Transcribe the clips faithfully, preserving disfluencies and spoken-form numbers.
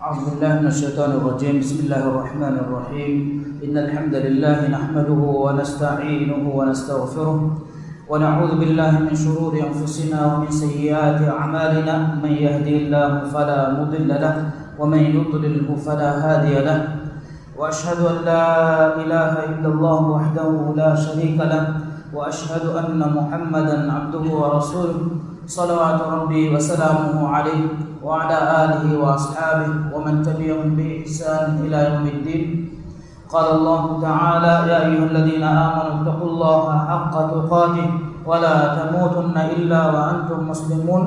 أعوذ بالله من الشيطان الرجيم. بسم الله الرحمن الرحيم. إن الحمد لله نحمده ونستعينه ونستغفره، ونعوذ بالله من شرور أنفسنا ومن سيئات أعمالنا. من يهده الله فلا مضل له، ومن يضلله فلا هادي له. وأشهد أن لا إله إلا الله وحده لا شريك له، وأشهد أن محمدا عبده ورسوله، صلوات ربي وسلامه عليه وعلى آله وأصحابه ومن تبعهم بإحسان إلى يوم الدين. قال الله تعالى: يا أيها الذين آمنوا اتقوا الله حق تقاته ولا تموتن إلا وأنتم مسلمون.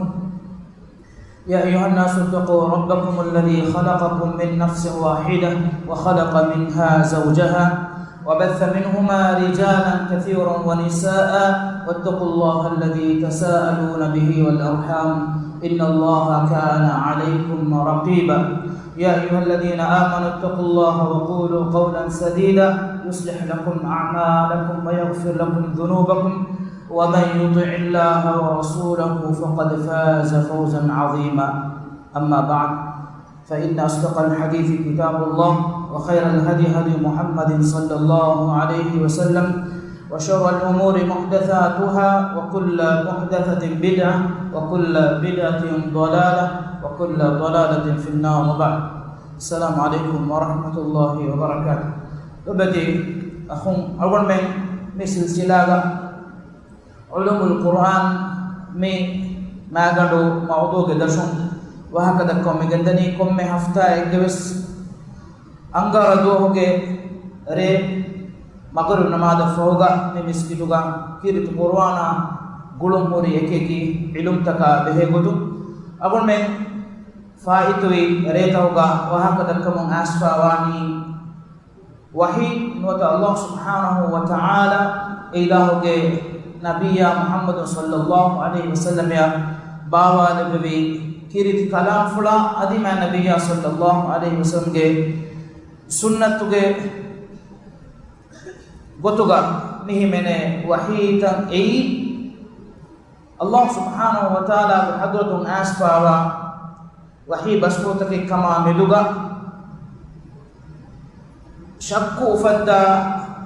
يا أيها الناس اتقوا ربكم الذي خلقكم من نفس واحدة وخلق منها زوجها وبث منهما رجالا كثيرا ونساء واتقوا الله الذي تساءلون به والأرحام إن الله كان عليكم رقيبا. يا أيها الذين آمنوا اتقوا الله وقولوا قولا سديدا يصلح لكم أعمالكم ويغفر لكم ذنوبكم ومن يطع الله ورسوله فقد فاز فوزا عظيما. أما بعد، فإن أصدق الحديث كتاب الله، وخير الهدي هدي محمد صلى الله عليه وسلم، وشر الأمور محدثاتها، وكل محدثة بدعة، وكل بدعة ضلالة، وكل ضلالة في النار. وبعد. السلام عليكم ورحمة الله وبركاته. ލޮބުވެތި އަޚުން، އަޅުގަނޑުމެން މި ސިލްސިލާގަ ޢުލޫމުލް ޤުރްއާން މި މާގަނޑު މައުޟޫގެ ދަށުން ވާހަކަ ދައްކަމުން މި ގެންދަނީ. ކޮންމެ ހަފްތާއެއްގެ ވެސް އަންގާރަ ދުވަހުގެ ރޭ މަޣްރިބު ނަމާދަށް ފަހުގަ މި މިސްކިތުގަ ކީރިތި ޤުރުއާނާ ގުޅުން ހުރި އެކި އެކި ޢިލްމުތަކާ ބެހޭ ގޮތުން، އަޅުގަނޑުމެން ފާއިތުވި ރޭތަކުގަ ވާހަކަ ދައްކަމުން އައިސްފައިވާނީ، ވަޙީ ނުވަތަ ﷲ ސުބްޙާނަހޫ ވަތަޢާލާ އެ އިލާހުގެ ނަބިއްޔާ މުޙައްމަދު ޞައްލައްލާހު ޢަލައިހި ވަސައްލަމައަށް ބާވާލެއްވެވި ކީރިތި ކަލާމްފުޅާ އަދި މާތް ނަބިއްޔާ ޞައްލައްލާހު ޢަލައިހި ވަސައްލަމްގެ ސުންނަތުގެ ގޮތުގަ މި ހިމެނޭ ވަޙީތައް އެއީ، ﷲ ސުބްޙާނަހޫ ވަތަޢާލާގެ ޙަޟްރަތުން އައިސްފައިވާ ވަޙީ ބަސްފުޅުތަކެއް ކަމާ މެދުގަ ޝައްކު އުފައްދާ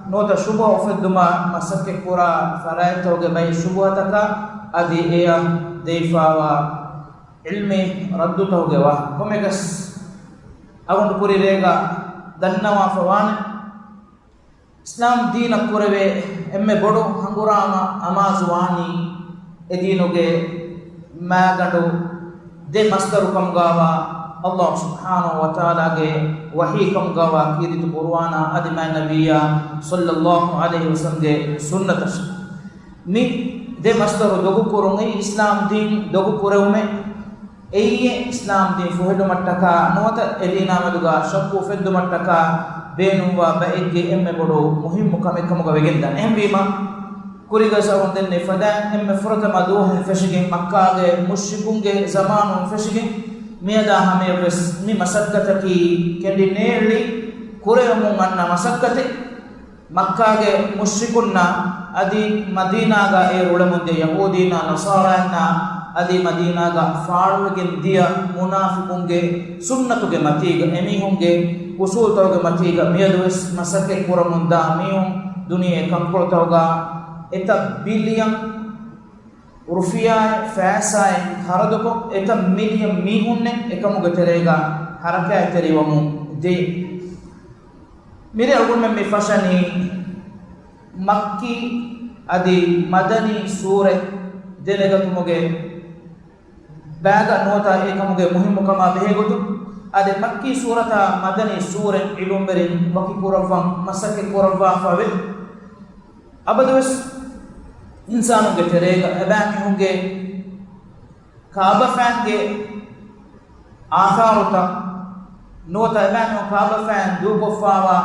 ނުވަތަ ޝުބުހަ އުފެއްދުމަށް މަސައްކަތްކުރާ ފަރާތްތަކުގެ ބައެއް ޝުބުހަތަކަށް އަދި އެޔަށް ދެވިފައިވާ ޢިލްމީ ރައްދުތަކުގެ ވާހަކަ ކޮންމެއަކަސް އަޅުގަނޑު ކުރި ރޭގަ ދަންނަވާފަ ވާނެ. އިސްލާމް ދީނަށް ކުރެވޭ އެންމެ ބޮޑު ހަނގުރާމަ އަމާޒު ވާނީ އެ ދީނުގެ މާގަނޑު ދެ މަޞްދަރު ކަމުގައިވާ ﷲ ސުބްޙާނަހޫ ވަތަޢާލާގެ ވަޙީ ކަމުގައިވާ ކީރިތި ޤުރުއާނާ އަދި މާތް ނަބިއްޔާ ޞައްލައްލާހު ޢަލައިހި ވަސައްލަމްގެ ސުންނަތަށް. މި ދެ މަޞްދަރު ދޮގުކުރުން އެއީ އިސްލާމް ދީން ދޮގު ކުރެވުމެއް. އެއީ އިސްލާމް ދީން ފުހެލުމަށްޓަކާ ނުވަތަ އެ ދީނާ މެދުގަ ޝައްކު އުފެއްދުމަށްޓަކާ ބޭނުންވާ ބައެއްގެ އެންމެ ބޮޑު މުހިއްމު ކަމެއް ކަމުގަ ވެގެންދާނެ. އެހެންވީމަ، ކުރީގަ އަޅުގަނޑު ދެންނެވި ފަދައިން އެންމެ ފުރަތަމަ ދުވަހުން ފެށިގެން މައްކާގެ މުޝްރިކުންގެ ޒަމާނުން ފެށިގެން މިއަދާ ހަމަޔަށްވެސް މި މަސައްކަތަކީ ކެނޑި ނޭޅި ކުރެވެމުން އަންނަ މަސައްކަތެއް. މައްކާގެ މުޝްރިކުންނާ އަދި މަދީނާގަ އޭރު އުޅެމުންދިޔަ ޔަހޫދީންނާ ނަޞާރާއިންނާ އަދި މަދީނާގަ ފާޅުވެގެން ދިޔަ މުނާފިޤުންގެ ސުންނަތުގެ މަތީގަ، އެމީހުންގެ އުސޫލުތަކުގެ މަތީގަ މިއަދުވެސް މަސައްކަތް ކުރަމުންދާ މީހުން ދުނިޔެ ކަންކޮޅުތަކުގަ އެތައް ބިލިއަން ރުފިޔާއެއް ފައިސާއެއް ޚަރަދުކޮށް، އެތައް މިލިއަން މީހުންނެއް އެކަމުގެ ތެރޭގަ ޙަރަކާތްތެރިވަމުން ދިޔަ. މިރޭ އަޅުގަނޑުމެން މި ފަށަނީ މައްކީ އަދި މަދަނީ ސޫރަތް ދެނެގަތުމުގެ ބާގަ ނުވަތަ އެކަމުގެ މުހިއްމުކަމާ ބެހޭގޮތުން. އަދި މައްކީ ސޫރަތާ މަދަނީ ސޫރަތް ޢިލްމުވެރިން ވަކިކުރައްވަން މަސައްކަތް ކުރައްވާފައިވޭ. އަބަދުވެސް އިންސާނުންގެ ތެރޭގަ އެބައިމީހުންގެ ކާބަފައިންގެ އާސާރުތައް ނުވަތަ އެބައިމީހުން ކާބަފައިން ދޫކޮށްފައިވާ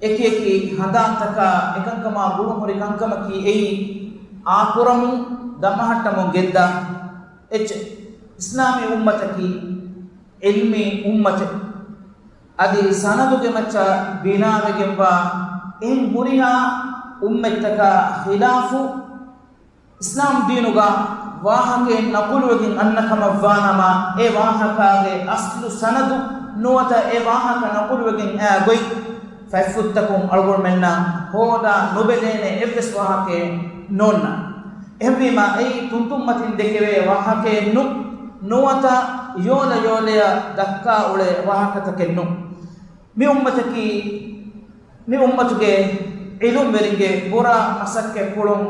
އެކި އެކި ހަނދާންތަކާ އެކަންކަމާ ގުޅުންހުރި ކަންކަމަކީ އެއީ އާކުރަމުން ދަމަހައްޓަމުން ގެއްލާ އެއްޗެއް. އިސްލާމީ އުއްމަތަކީ ޢިލްމީ އުއްމަތެއް. އަދި ސަނަދުގެ މައްޗަށް ބިނާވެގެންވާ އެހެން ހުރިހާ އުއްމަތްތަކާ ޚިލާފު އިސްލާމް ދީނުގަ ވާހަކައެއް ނަޤުލުވެގެން އަންނަ ކަމަށްވާނަމަ، އެ ވާހަކާގެ އަސްލު ސަނަދު ނުވަތަ އެ ވާހަކަ ނަޤުލުވެގެން އައި ގޮތް ފަތްފުށްތަކުން އަޅުގަނޑުމެންނަށް ހޯދާ ނުބެލޭނެ އެއްވެސް ވާހަކައެއް ނޯންނާނެ. އެހެންވީމާ، އެއީ ތުންތުންމަތިން ދެކެވޭ ވާހަކައެއް ނޫން، ނުވަތަ ޔޯލަޔޯލަޔަށް ދައްކާ އުޅޭ ވާހަކަތަކެއް ނޫން. މި އުއްމަތަކީ، މި އުއްމަތުގެ ޢިލްމުވެރިންގެ ބުރަ މަސައްކަތްޕުޅުން،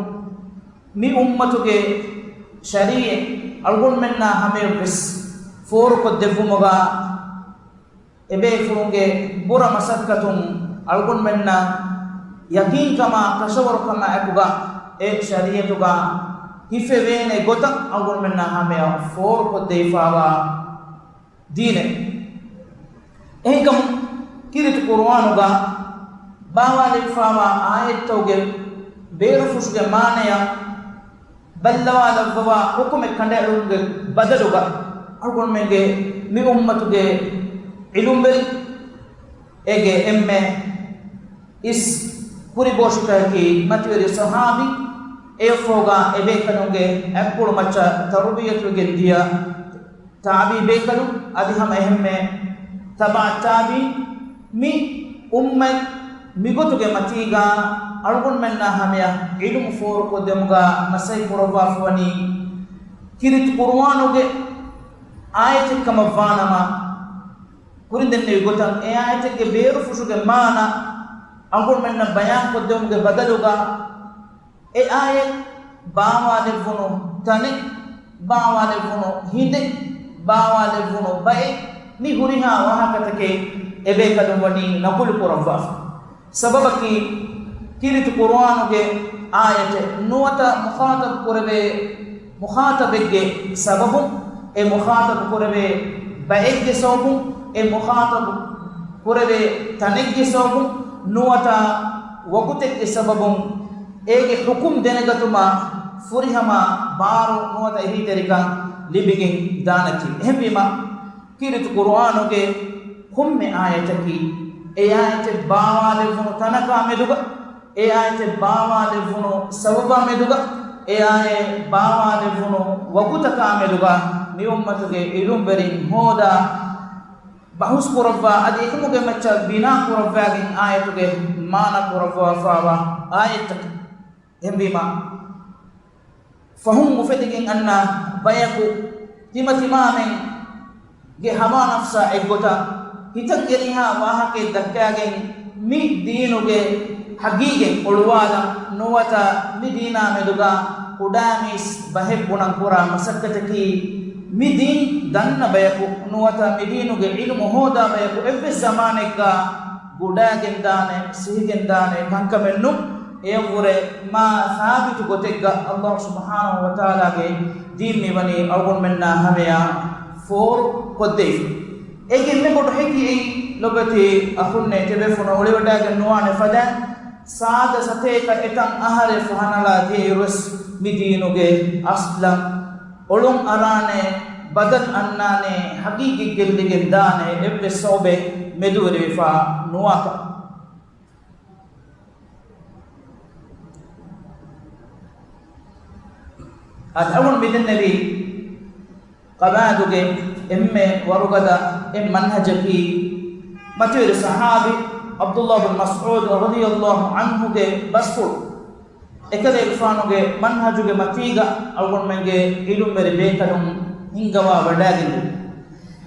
މި އުއްމަތުގެ ޝަރީޢަތް އަޅުގަނޑުމެންނާ ހަމަޔަށްވެސް ފޯރުކޮށްދެއްވުމުގަ އެބޭފުޅުންގެ ބުރަ މަސައްކަތުން އަޅުގަނޑުމެންނަށް ޔަޤީންކަމާ ކަށަވަރުކަމާ އެކުގަ އެ ޝަރީޢަތުގަ ހިފެވޭނެ ގޮތަށް އަޅުގަނޑުމެންނާ ހަމަޔަށް ފޯރުކޮށްދެވިފާވާ ދީނެއް. އެހެންކަމުން ކީރިތި ޤުރުއާނުގަ ބާވާލެވިފާވާ އާޔަތްތަކުގެ ބޭރުފުށުގެ މާނަޔަށް ބައްލަވާލައްވަވާ ޙުކުމެއް ކަނޑައެޅުމުގެ ބަދަލުގަ، އަޅުގަނޑުމެންގެ މި އުއްމަތުގެ ޢިލްމުވެރި، އޭގެ އެންމެ އިސް ކުރިބޯށިތަކަކީ މަތިވެރި ޞަޙާބީ، އެއަށްފަހުގަ އެބޭކަލުންގެ އަތްޕުޅު މައްޗަށް ތަރުބިޔަތުވެގެން ދިޔަ ތާބިޢީ ބޭކަލުން، އަދި ހަމަ އެހެންމެ ތަބަޢަ ތާބިޢީން. މި އުއްމަތް މިގޮތުގެ މަތީގަ އަޅުގަނޑުމެންނާ ހަމަޔަށް ޢިލްމު ފޯރުކޮށްދެމުގަ މަސައްކަތް ކުރައްވާފަވަނީ ކީރިތި ޤުރުއާނުގެ އާޔަތެއް ކަމަށްވާނަމަ، ކުރިން ދެންނެވި ގޮތަށް އެ އާޔަތެއްގެ ބޭރުފުށުގެ މާނަ އަޅުގަނޑުމެންނަށް ބަޔާންކޮށްދެވުމުގެ ބަދަލުގަ، އެ އާޔަތް ބާވާލެއްވުނު ތަނެއް، ބާވާލެއްވުނު ހިނދެއް، ބާވާލެއްވުނު ބައެއް، މި ހުރިހާ ވާހަކަތަކެއް އެބޭކަލުން ވަނީ ނަޤުލު ކުރައްވާފަ. ސަބަބަކީ، ކީރިތި ޤުރުއާނުގެ އާޔަތެއް ނުވަތަ މުޚާޠަބު ކުރެވޭ މުޚާޠަބެއްގެ ސަބަބުން، އެ މުޚާޠަބު ކުރެވޭ ބައެއްގެ ސަބަބުން، އެ މުޚާޠަބު ކުރެވޭ ތަނެއްގެ ސަބަބުން، ނުވަތަ ވަގުތެއްގެ ސަބަބުން، އޭގެ ޙުކުމް ދެނެގަތުމަށް ފުރިހަމަ ބާރު ނުވަތަ އެހީތެރިކަން ލިބިގެން ދާނެތީ. އެހެންވީމަ، ކީރިތި ޤުރުއާނުގެ ކޮންމެ އާޔަތަކީ، އެ އާޔަތެއް ބާވާލެއްވުނު ތަނަކާ މެދުގަ، އެ އާޔަތެއް ބާވާލެއްވުނު ސަބަބާ މެދުގަ، އެ އާޔަތް ބާވާލެއްވުނު ވަގުތަކާ މެދުގަ، މި އުއްމަތުގެ ޢިލްމުވެރިން ހޯދާ ބަހުސް ކުރައްވާ، އަދި އެކަމުގެ މައްޗަށް ބިނާ ކުރައްވާގެން އާޔަތުގެ މާނަ ކުރައްވާފާވާ އާޔަތްތަކެއް. އެހެންވީމަ، ފަހުން އުފެދިގެން އަންނަ ބަޔަކު ތިމަތިމާމެންގެ ހަވާ ނަފްސާ އެއްގޮތަށް ހިތަށް އެރިހާ ވާހަކައެއް ދައްކާގެން މި ދީނުގެ ހަގީގަތް އޮޅުވާލަން ނުވަތަ މި ދީނާ މެދުގަ ކުޑަމީސް ބަހެއް ބުނަން ކުރާ މަސައްކަތަކީ، މި ދީން ދަންނަ ބަޔަކު ނުވަތަ މި ދީނުގެ ޢިލްމު ހޯދާ ބަޔަކު އެއްވެސް ޒަމާނެއްގަ ގުޑައިގެންދާނެ، ސިހިގެންދާނެ ކަންކަމެއް ނޫން. އެއަށްވުރެ މާ ސާބިތު ގޮތެއްގަ ﷲ ސުބްޙާނަހޫ ވަތަޢާލާގެ ދީން މިވަނީ އަޅުގަނޑުމެންނާ ހަމަޔަށް ފޯރު ކޮށްދެވިފަ. އޭގެ އެންމެ ބޮޑު ހެކި އެއީ، ލޮބުވެތި އަޚުންނޭ ތިބޭފުޅުންނަށް އުޅެވަޑައިގެން ނުވާނެ ފަދައިން، ސާދަ ސަތޭކަ އެތަން އަހަރެއް ފަހަނަޅާ ދިޔައިރުވެސް މި ދީނުގެ އަސްލަށް އޮޅުން އަރާނެ، ބަދަލު އަންނާނެ، ހަގީގަތް ގެއްލިގެން ދާނެ އެއްވެސް ސަބަބެއް މެދުވެރިވެފަ ނުވާކަން. އަދި އަޅުގަނޑު މިދެންނެވި ޤަވާޢިދުގެ އެންމެ ވަރުގަދަ އެއް މަންހަޖަކީ، މަތިވެރި ޞަޙާބީ ޢަބްދުﷲ ބިން މަސްޢޫދު ރަޟިޔަﷲ ޢަންހުގެ ބަސްފުޅު، އެކަލޭގެފާނުގެ މަންހަޖުގެ މަތީގަ އަޅުގަނޑުމެންގެ ޢިލްމުވެރި ބޭކަލުން ހިންގަވާ ވަޑައިގެންދެވި.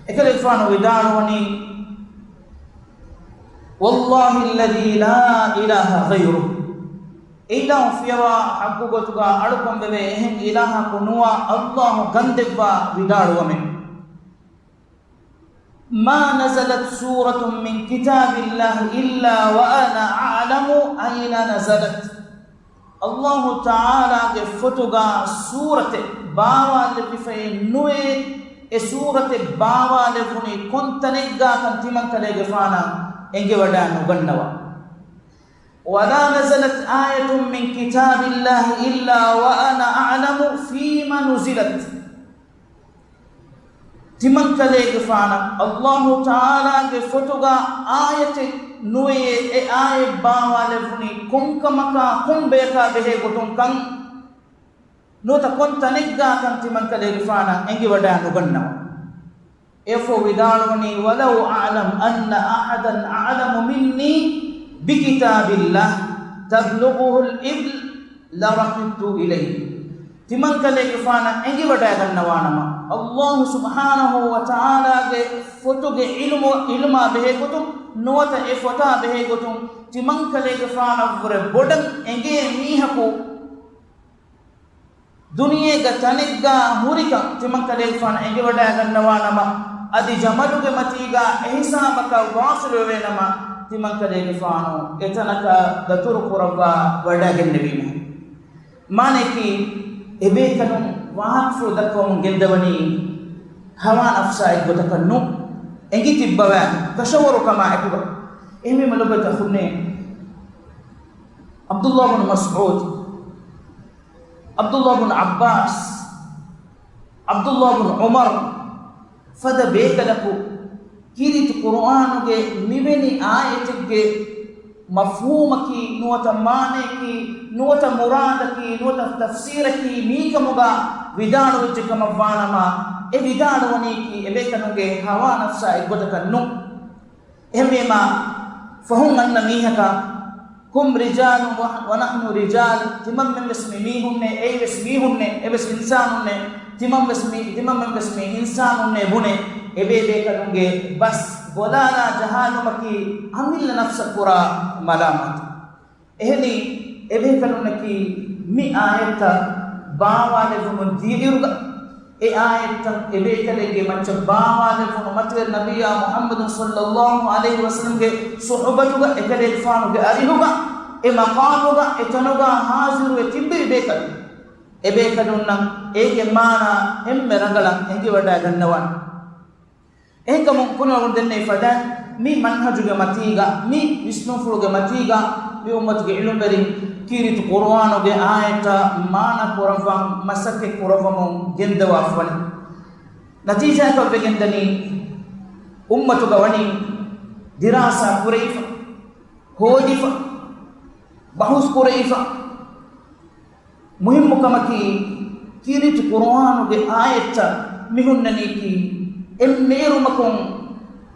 އެކަލޭގެފާނު ވިދާޅުވަނީ، والله الذي لا إله غيره، އެއިލާހު ފިޔަވާ ޙައްޤު ގޮތުގަ އަޅުކަންވެވޭ އެހެން އިލާހަކު ނުވާ ﷲ ގަންދެއްވާ ވިދާޅުވަމެ، ما نزلت سورة من كتاب الله إلا وأنا أعلم أين نزلت. ﷲ ތަޢާލާގެ ފޮތުގަ ސޫރަތެއް ބާވާލެއްވިފައެއް ނުވޭ، އެ ސޫރަތެއް ބާވާލެއްވުނީ ކޮން ތަނެއްގާކަން ތިމަންކަލޭގެފާނަށް އެނގިވަޑައި ނުގަންނަވާ. ولا نزلت آية من كتاب الله إلا وأنا أعلم فيم نزلت. ތިމަންކަލޭގެފާނަށް ﷲ ތަޢާލާގެ ފޮތުގަ އާޔަތެއް ނުވެޔޭ، އެ އާޔަތް ބާވާލެއްވުނީ ކޮންކަމަކާ ކޮން ބަޔަކާ ބެހޭ ގޮތުން ކަން ނުވަތަ ކޮން ތަނެއްގާކަން ތިމަންކަލޭގެފާނަށް އެނގިވަޑައި ނުގަންނަވާ. އެއަށްފަހު ވިދާޅުވަނީ، ولو أعلم أن أحدا أعلم مني بكتاب الله تبلغه الإبل لركبت إليه. ތިމަންކަލޭގެފާނަށް އެނގިވަޑައިގަންނަވާނަމަ، ﷲ ސުބްޙާނަހޫ ވަތަޢާލާގެ ފޮތުގެ ޢިލްމު، ޢިލްމާ ބެހޭގޮތުން، ނުވަތަ އެ ފޮތާ ބެހޭގޮތުން، ތިމަންކަލޭގެފާނަށްވުރެ ބޮޑަށް އެނގޭ މީހަކު ދުނިޔޭގަ ތަނެއްގަ ހުރިކަން ތިމަންކަލޭގެފާނަށް އެނގިވަޑައިގަންނަވާނަމަ، އަދި ޖަމަލުގެ މަތީގަ އެހިސާބަކަށް ވާޞިލުވެވޭނަމަ، ތިމަންކަލޭގެފާނު އެތަނަކަށް ދަތުރު ކުރައްވާ ވަޑައިގެންނެވީމު. މާނަޔަކީ، އެބޭކަލުން ވާހަކަފުޅު ދައްކަވަމުން ގެންދަވަނީ ހަވާ ނަފްސާ އެއްގޮތަކަށް ނޫން، އެނގި ތިއްބަވާ ކަށަވަރުކަމާ އެކުގަ. އެހެންވީމަ ލޮބުވެތި އަޚުންނޭ، ޢަބްދުﷲ ބުނު މަސްޢޫދު، ޢަބްދުﷲ ބުނު ޢައްބާސް، ޢަބްދުﷲ ބުނު ޢުމަރު، ފަދަ ބޭކަލަކު ކީރިތި ޤުރުއާނުގެ މިވެނި އާޔަތެއްގެ މަފްހޫމަކީ، ނުވަތަ މާނަޔަކީ، ނުވަތަ މުރާދަކީ، ނުވަތަ ތަފްސީރަކީ މީކަމުގަ ވިދާޅުވެއްޖެ ކަމަށްވާނަމަ، އެ ވިދާޅުވަނީކީ އެބޭކަލުންގެ ހަވާ ނަފްސާ އެއްގޮތަކަށް ނޫން. އެހެންވީމަ، ފަހުން އަންނަ މީހަކަށް، هم رجال ونحن رجال، ތިމަންމެންވެސް މި މީހުންނޭ، އެއީވެސް މީހުންނޭ، އެވެސް އިންސާނުންނޭ، ތިމަންވެސް މީ، ތިމަންމެންވެސް މީ އިންސާނުންނޭ ބުނެ، އެބޭބޭކަލުންގެ ބަސް ބޮލާލާ ޖަހާލުމަކީ އަމިއްލަ ނަފްސަށް ކުރާ މަލާމާތެއް. އެހެނީ، އެބޭކަލުންނަކީ މި އާޔަތްތައް ބާވާލެއްވުމުން ދިޔައިރުގަ، އެ އާޔަތްތައް އެބޭކަލެއްގެ މައްޗަށް ބާވާލެއްވުނު މަތިވެރި ނަބިއްޔާ މުޙައްމަދު ޞައްލައްލާހު ޢަލައިހި ވަސައްލަމްގެ ޞުޙުބަތުގަ އެކަލޭގެފާނުގެ އަރިހުގަ، އެ މަޤާމުގަ، އެ ތަނުގަ ހާޒިރުވެ ތިއްބެވި ބޭކަލުން، އެބޭކަލުންނަށް އޭގެ މާނަ އެންމެ ރަނގަޅަށް އެނގިވަޑައިގަންނަވާނެ. އެހެންކަމުން ކުރިން އަޅުގަނޑު ދެންނެވި ފަދައިން، މި މަންހަޖުގެ މަތީގަ، މި ވިސްނުންފުޅުގެ މަތީގަ، މި އުއްމަތުގެ ޢިލްމުވެރިން ކީރިތި ޤުރުއާނުގެ އާޔަތްތައް މާނަ ކުރައްވަން މަސައްކަތް ކުރައްވަމުން ގެންދަވާފަވަނީ. ނަތީޖާއަކަށް ވެގެންދަނީ، އުއްމަތުގަ ވަނީ ދިރާސާ ކުރެވިފަ، ހޯދިފަ، ބަހުސް ކުރެވިފަ. މުހިއްމު ކަމަކީ، ކީރިތި ޤުރުއާނުގެ އާޔަތްތައް މި ހުންނަނީކީ، އެއް މޭރުމަކުން،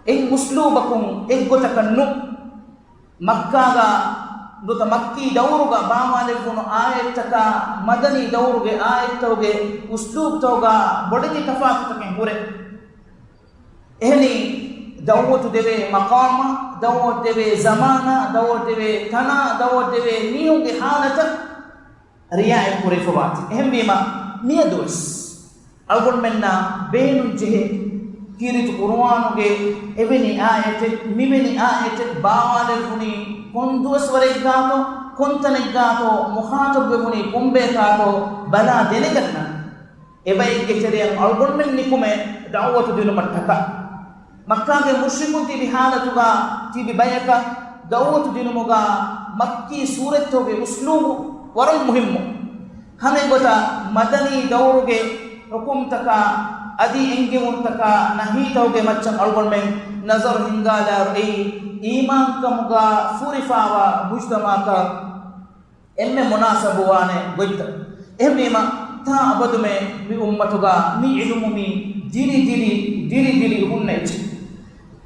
އެއް އުސްލޫބަކުން، އެއްގޮތަކަށް ނޫން. މައްކާގަ ނުވަތަ މައްކީ ދައުރުގަ ބާވާލެއްވުނު އާޔަތްތަކާ، މަދަނީ ދައުރުގެ އާޔަތްތަކުގެ އުސްލޫބްތަކުގަ ބޮޑެތި ތަފާތުތަކެއް ހުރޭ. އެހެނީ، ދައުވަތު ދެވޭ މަޤާމާ، ދައުވަތު ދެވޭ ޒަމާނާ، ދައުވަތު ދެވޭ ތަނާ، ދައުވަތު ދެވޭ މީހުންގެ ޙާލަތަށް ރިޢާޔަތް ކުރެވިފަވާތީ. އެހެންވީމަ، މިއަދުވެސް އަޅުގަނޑުމެންނަށް ބޭނުންޖެހޭ، ކީރިތި ޤުރުއާނުގެ އެވެނި އާޔަތެއް، މިވެނި އާޔަތެއް ބާވާލެއްވުނީ ކޮން ދުވަސްވަރެއްގާތޯ، ކޮންތަނެއްގާތޯ، މުޚާޠަބްވެވުނީ ކޮންބަޔަކާތޯ ބަލާ ދެނެގަންނަން. އެބައެއްގެ ތެރެއަށް އަޅުގަނޑުމެން ނިކުމެ ދަޢުވަތު ދިނުމަށްޓަކާ. މައްކާގެ މުޝްރިކުން ތިބި ޙާލަތުގަ ތިބި ބަޔަކަށް ދަޢުވަތު ދިނުމުގަ މައްކީ ސޫރަތްތަކުގެ އުސްލޫބު ވަރަށް މުހިއްމު. ހަމައެގޮތަށް މަދަނީ ދައުރުގެ ޙުކުމްތަކާ އަދި އެންގެވުންތަކާ ނަހީތަކުގެ މައްޗަށް އަޅުގަނޑުމެން ނަޒަރު ހިންގާލާއިރު، އެއީ އީމާންކަމުގަ ފުރިފާވާ މުޖްތަމަޢަކަށް އެންމެ މުނާސަބުވާނެ ގޮތްތައް. އެހެންވީމަ، ތާ އަބަދުމެ މި އުއްމަތުގަ މި ޢިލްމު މި ދިރި ދިރި، ދިރި ދިރި ހުންނަ އެއްޗެއް.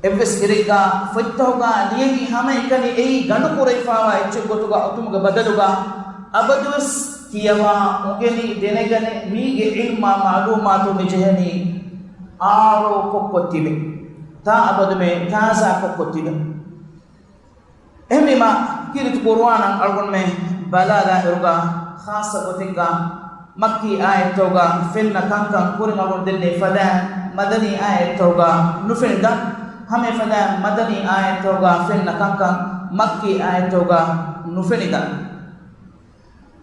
އެއްވެސް އިރެއްގަ ފޮތްތަކުގަ ލިޔެވި ހަމައެކަނި އެއީ ގަނޑު ކުރެވިފައިވާ އެއްޗެއް ގޮތުގަ އޮތުމުގެ ބަދަލުގަ، އަބަދުވެސް ކިޔަވާ، އުނގެނި، ދެނެގަނެ، މީގެ ޢިލްމާ މަޢުލޫމާތު މި ޖެހެނީ އާރޯ ކޮށްކޮށް ތިބެ. ތާ އަބަދުމެ ތާޒާ ކޮށްކޮށް ތިބެ. އެހެންވީމަ، ކީރިތި ޤުރުއާނަށް އަޅުގަނޑުމެ ބަލާލާއިރުގަ، ޚާއްޞަ ގޮތެއްގަ މައްކީ އާޔަތްތަކުގަ ފެންނަ ކަންކަން ކުރިން އަޅުގަނޑު ދެންނެވި ފަދައިން މަދަނީ އާޔަތްތަކުގަ ނުފެނިދާ، ހަމައެފަދައިން މަދަނީ އާޔަތްތަކުގަ ފެންނަ ކަންކަން މައްކީ އާޔަތްތަކުގަ ނުފެނިދާ.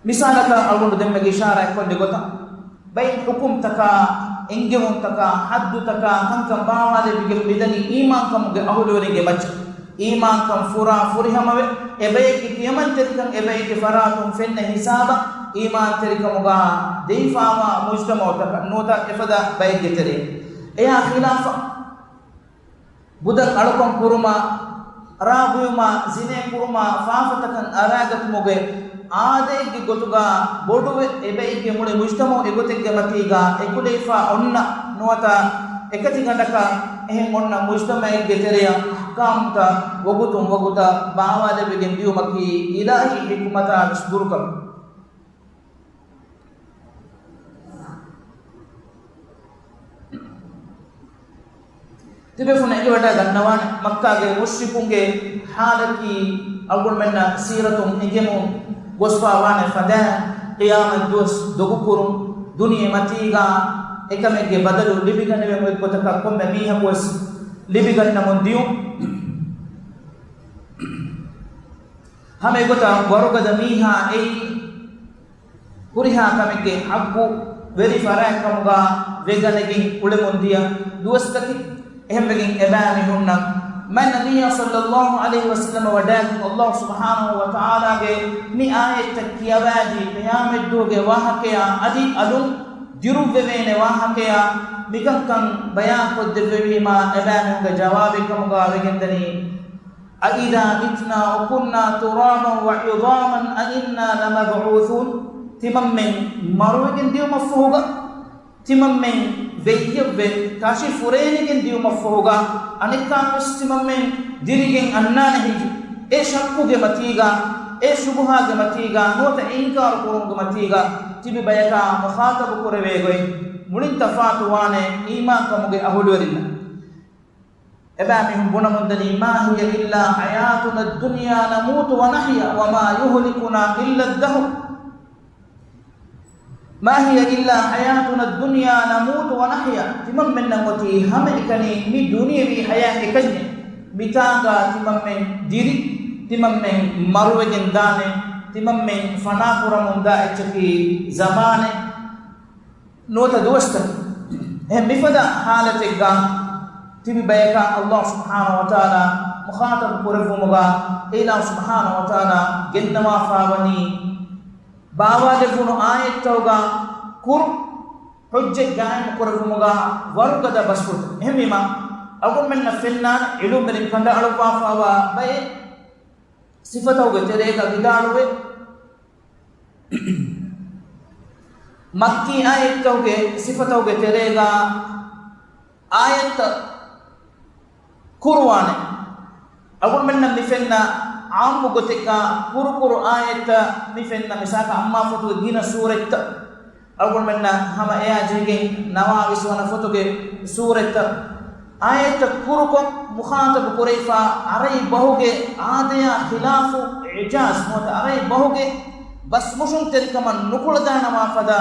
މިސާލަކަށް އަޅުގަނޑު ދެންމެ އިޝާރާތް ކޮށްލި ގޮތަށް، ބައެއް ޙުކުމްތަކާ، އެންގެވުންތަކާ، ޙައްދުތަކާ، ކަންކަން ބާވާލެވިގެން މިދަނީ އީމާންކަމުގެ އަހުލުވެރިންގެ މައްޗަށް. އީމާންކަން ފުރާ ފުރިހަމަވެ، އެބައެއްގެ ކިޔަމަންތެރިކަން އެބައެއްގެ ފަރާތުން ފެންނަ ހިސާބަށް އީމާންތެރިކަމުގަ ދެވިފާވާ މުޖްތަމަޢުތަކަށް ނުވަތަ އެފަދަ ބައެއްގެ ތެރެއިން. އެޔާ ޚިލާފަށް، ބުދަށް އަޅުކަން ކުރުމާ، ރާ ބުއިމާ، ޒިނޭ ކުރުމާ، ފާފަތަކަށް އަރާގަތުމުގެ އާދައެއްގެ ގޮތުގަ ބޮޑުވެ، އެބައެއްގެ މުޅި މުޖްތަމަޢު އެގޮތެއްގެ މަތީގަ އެކުލެވިފަ އޮންނަ ނުވަތަ އެކަތިގަނޑަކަށް އެހެން އޮންނަ މުޖްތަމަޢެއްގެ ތެރެއަށް އަޙްކާމްތައް ވަގުތުން ވަގުތަށް ބާވާލެވިގެން ދިޔުމަކީ އިލާހީ ޙިކުމަތާ ވެސް ދުރުކަމެއް. ތިބޭފުޅުން އެނގިވަޑައިގަންނަވާނެ، މައްކާގެ މުޝްރިކުންގެ ޙާލަކީ އަޅުގަނޑުމެންނަށް ސީރަތުން އެނގެމުން ގޮސްފާވާނެ ފަދައިން، ޤިޔާމަތް ދުވަސް ދޮގުކުރުން، ދުނިޔެ މަތީގަ އެކަމެއްގެ ބަދަލު ލިބިގަނެވޭ ގޮތްގޮތަކަށް ކޮންމެ މީހަކުވެސް ލިބިގަންނަމުން ދިޔުން. ހަމަ އެގޮތަށް ވަރުގަދަ މީހާ އެއީ ހުރިހާ ކަމެއްގެ ޙައްޤު ވެރި ފަރާތް ކަމުގަ ވެގަނެގެން އުޅެމުން ދިޔަ ދުވަސްތަކެއް. އެހެންވެގެން އެބައިމީހުންނަށް މާތް ނަބިއްޔާ ޞައްލައްލާހު ޢަލައިހި ވަސައްލަމަ ވަޑައިގެން، ﷲ ސުބްޙާނަހޫ ވަތަޢާލާގެ މި އާޔަތްތައް ކިޔަވައިދީ، ޤިޔާމަތްދުވަހުގެ ވާހަކަޔާ އަދި އަލުން ދިރުއްވެވޭނެ ވާހަކަޔާ މިކަންކަން ބަޔާންކޮށްދެއްވެވީމާ، އެބައިމީހުންގެ ޖަވާބެއް ކަމުގަ ވެގެންދަނީ، أَإِذَا مِتْنَا وَكُنَّا تُرَابًا وَعِظَامًا أَإِنَّا لَمَبْعُوثُونَ؟ ތިމަންމެން މަރުވެގެން ދިޔުމަށްފަހުގަ، ތިމަންމެން ވެއްޔެއްވެ ކަށި ފުރޭނެގެން ދިޔުމަށްފަހުގަ، އަނެއްކާވެސް ތިމަންމެން ދިރިގެން އަންނާނެ ހެއްޔެވެ؟ އެ ޝައްކުގެ މަތީގަ، އެ ޝުބުހާގެ މަތީގަ، ނުވަތަ އިންކާރު ކުރުމުގެ މަތީގަ ތިބި ބަޔަކާ މުޚާޠަބު ކުރެވޭ ގޮތް މުޅިން ތަފާތުވާނެ އީމާންކަމުގެ އަހުލުވެރިންނަށް. އެބައިމީހުން ބުނަމުންދަނީ، ما هي إلا حياتنا الدنيا نموت ونحيا وما يهلكنا إلا الدهر. ما هي إلا حياتنا الدنيا نموت ونحيا. ތިމަންމެންނަށް އޮތީ ހަމައެކަނި މި ދުނިޔެވީ ޙަޔާތް އެކަންޏެއް. މިތާނގަ ތިމަންމެން ދިރި، ތިމަންމެން މަރުވެގެން ދާނެ، ތިމަންމެން ފަނާކުރަމުންދާ އެއްޗަކީ ޒަމާނެއް. ނުވަތަ ދުވަސްތައް. އެހެން މިފަދަ ޙާލަތެއްގަ ތިބި ބަޔަކަށް ﷲ ސުބްޙާނަހޫ ވަތަޢާލާ މުޚާޠަބު ކުރެއްވުމުގަ އިލާހު ސުބްޙާނަހޫ ވަތަޢާލާ ގެންނަވާފާވަނީ، ބާވާލެއްވުނު އާޔަތްތަކުގަ ކުރު ޙުއްޖަތް ގާއިމު ކުރެއްވުމުގަ ވަރުގަދަ ބަސްފުޅުތައް. އެހެންވީމާ، އަޅުގަނޑުމެންނަށް ފެންނާނެ ޢިލްމުވެރިން ކަނޑައަޅުއްވާފާވާ ބައެއް ސިފަތަކުގެ ތެރޭގަ ވިދާޅުވެ، މައްކީ އާޔަތްތަކުގެ ސިފަތަކުގެ ތެރޭގަ އާޔަތްތައް ކުރުވާނެ. އަޅުގަނޑުމެންނަށް މި ފެންނަ ޢާއްމު ގޮތެއްގަ ކުރު ކުރު އާޔަތްތައް މި ފެންނަ، މިސާލަކަށް އައްމާ ފޮތުގެ ގިނަ ސޫރަތްތައް، އަޅުގަނޑުމެންނަށް ހަމަ އެއާ ޖެހިގެން ނަވާވީސް ވަނަ ފޮތުގެ ސޫރަތްތައް، އާޔަތްތައް ކުރުކޮށް މުޚާޠަބު ކުރެވިފަ، ޢަރަބި ބަހުގެ އާދަޔާ ޚިލާފު އިޢްޖާޒް ނުވަތަ ޢަރަބި ބަހުގެ ބަސްމޮށުންތެރިކަމަށް ނުކުޅަދާނަވާ ފަދަ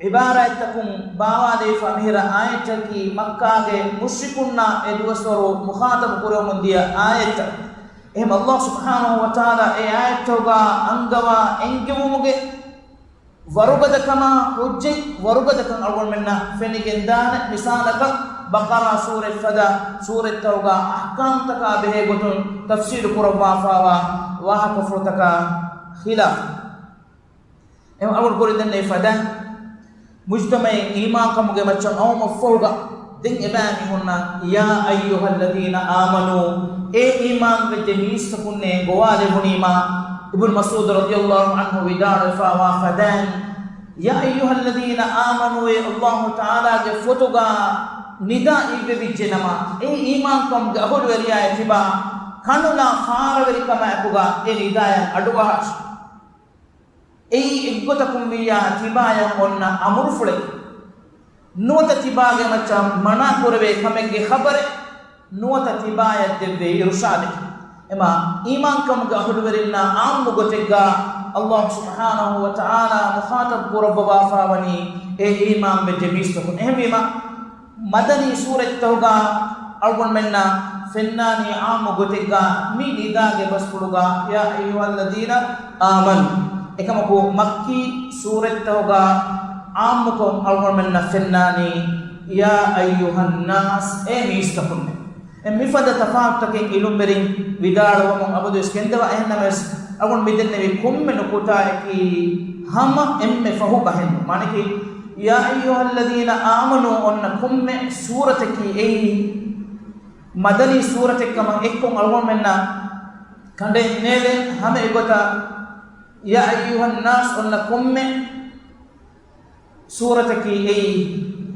ޢިބާރާތްތަކުން ބާވާލެވިފަ މިހިރަ އާޔަތްތަކީ މައްކާގެ މުޝްރިކުންނާ އެ ދުވަސްވަރު މުޚާޠަބު ކުރެވެމުން ދިޔަ އާޔަތްތައް. އެހެން ﷲ ސުބްޙާނަހޫ ވަތަޢާލާ އެ އާޔަތްތަކުގަ އަންގަވާ އެންގެވުމުގެ ވަރުގަދަކަމާ ޙުއްޖަތް ވަރުގަދަކަން އަޅުގަނޑުމެންނަށް ފެނިގެންދާނެ. މިސާލަކަށް، ބަޤަރާ ސޫރަތް ފަދަ ސޫރަތްތަކުގަ އަޙްކާމްތަކާ ބެހޭ ގޮތުން ތަފްޞީލު ކުރައްވާފާވާ ވާހަކަފުޅުތަކާ ޚިލާފު. އެ އަޅުގަނޑު ކުރި ދެންނެވި ފަދަ މުޖްތަމަޢެއް އީމާންކަމުގެ މައްޗަށް އައުމަށްފަހުގަ، ދެން އެބައިމީހުންނަށް، يا أيها الذين آمنوا، އޭ އީމާންވެއްޖެ މީސްތަކުންނޭ ގޮވާލެވުނީމާ، އިބްނު މަސްޢޫދު ރަޟިޔަﷲ ޢަންހު ވިދާޅުވެފާވާ ފަދައިން، يا أيها الذين آمنوا، އޭ ﷲ ތަޢާލާގެ ފޮތުގަ ނިދާ އިއްވެވިއްޖެނަމަ، އޭ އީމާންކަމުގެ އަހުލުވެރިޔާއޭ ތިބާ، ކަނުލާ ފާރަވެރިކަމާއެކުގަ އެ ނިދާޔަށް އަޑުއަހާށި. އެއީ އެއްގޮތަކުން ވިއްޔާ ތިބާޔަށް އޮންނަ އަމުރުފުޅެއް. ނުވަތަ ތިބާގެ މައްޗަށް މަނާ ކުރެވޭ ކަމެއްގެ ޚަބަރެއް. ނުވަތަ ތިބާޔަށް ދެއްވޭ އިރުޝާދެއް. އެމާ، އީމާންކަމުގެ އަހުލުވެރިންނާ އާއްމު ގޮތެއްގަ ﷲ ސުބްޙާނަހޫ ވަތަޢާލާ މުޚާޠަބު ކުރައްވަވާފާވަނީ އެ އީމާންވެއްޖެ މީސްތަކުން. އެހެންވީމާ، މަދަނީ ސޫރަތްތަކުގަ އަޅުގަނޑުމެންނަށް ފެންނާނީ އާއްމު ގޮތެއްގަ މި ނިދާގެ ބަސްފުޅުގަ، يا أيها الذين آمنوا. އެކަމަކު، މައްކީ ސޫރަތްތަކުގަ އާއްމުކޮށް އަޅުގަނޑުމެންނަށް ފެންނާނީ، يا أيها الناس، އޭ މީސްތަކުންނޭ. އެ މިފަދަ ތަފާތުތަކެއް ޢިލްމުވެރިން ވިދާޅުވަމުން އަބަދުވެސް ގެންދަވާ. އެހެންނަމަވެސް، އަޅުގަނޑު މިދެންނެވި ކޮންމެ ނުކުތާއަކީ ހަމަ އެންމެ ފަހު ބަހެއް ނޫން. މާނައަކީ، يا أيها الذين آمنوا އޮންނަ ކޮންމެ ސޫރަތަކީ އެއީ މަދަނީ ސޫރަތެއްކަމަށް އެއްކޮށް އަޅުގަނޑުމެންނަށް ކަނޑައެއް ނޭޅެން. ހަމަ އެގޮތަށް، يا أيها الناس އޮންނަ ކޮންމެ ސޫރަތަކީ އެއީ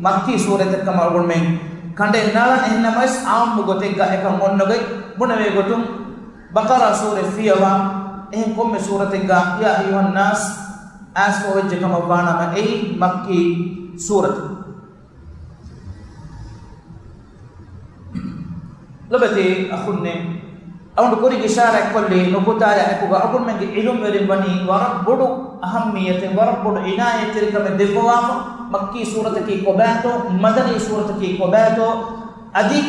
މައްކީ ސޫރަތެއްކަމަށް އަޅުގަނޑުމެން ކަނޑެއް ނާޅަން. އެހެންނަމަވެސް އާއްމު ގޮތެއްގަ އެކަން އޮންނަގަތް. ބުނެވޭ ގޮތުން، ބަޤަރާ ސޫރަ ފިޔަވާ، އެހެން ކޮންމެ ސޫރަތެއްގަ يا أيها الناس އައިސްފަވެއްޖެ ކަމަށްވާނަމަ، އެއީ މައްކީ ސޫރަތެއް. ލޮބެތި އަޚުންނޭ، އަޅުގަނޑު ކުރިން އިޝާރާތްކޮށްލި ނުކުތާޔާ އެކުގަ އަޅުގަނޑުމެންގެ އިލްމުވެރިން ވަނީ ވަރަށް ބޮޑު އަހައްމިއްޔަތެއް، ވަރަށް ބޮޑު އިނާޔަތްތެރިކަމެއް ދެއްވަވާފަ، މައްކީ ސޫރަތަކީ ކޮބާތޯ، މަދަނީ ސޫރަތަކީ ކޮބާތޯ، އަދި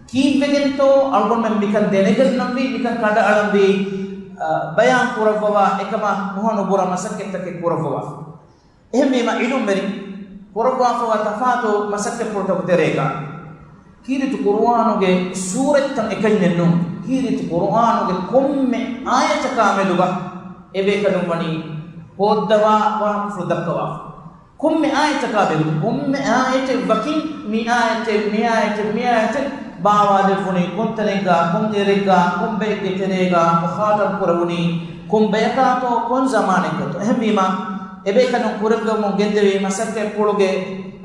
ކީއްވެގެންތޯ އަޅުގަނޑުމެން މިކަން ދެނެގަންނަންވީ، މިކަން ކަނޑައަޅަންވީ، އަ، ބަޔާން ކުރައްވަވާ އެކަމާ ނުހަނުބުރާ މަސައްކަތްތަކެއް ކުރައްވަވާފަ. އެހެންވީމަ އިލްމުވެރިން ކުރައްވާފަވާ ތަފާތު މަސައްކަތްޕުޅުތަކުގެ ތެރޭގަ ކީރިތި ޤުރުއާނުގެ ސޫރަތްތައް އެކަންޏެއް ނޫން، ކީރިތި ޤުރުއާނުގެ ކޮންމެ އާޔަތަކާ މެދުގަ އެބޭކަލުން ވަނީ ހޯއްދަވާ ވާހަކަފުޅު ދައްކަވާފަ. ކޮންމެ އާޔަތަކާ މެދު، ކޮންމެ އާޔަތެއް ވަކިން މި އާޔަތެއް، މި އާޔަތެއް، މި އާޔަތެއް ބާވާލެއްވުނީ ކޮންތަނެއްގަ، ކޮންއެރެއްގަ، ކޮން ބައެއްގެ ތެރޭގަ، މުޚާޠަބު ކުރެވުނީ ކޮން ބަޔަކާތޯ، ކޮން ޒަމާނެއްގަތޯ. އެހެންވީމަ، އެބޭކަލުން ކުރެއްވަމުން ގެންދެވި މަސައްކަތްޕުޅުގެ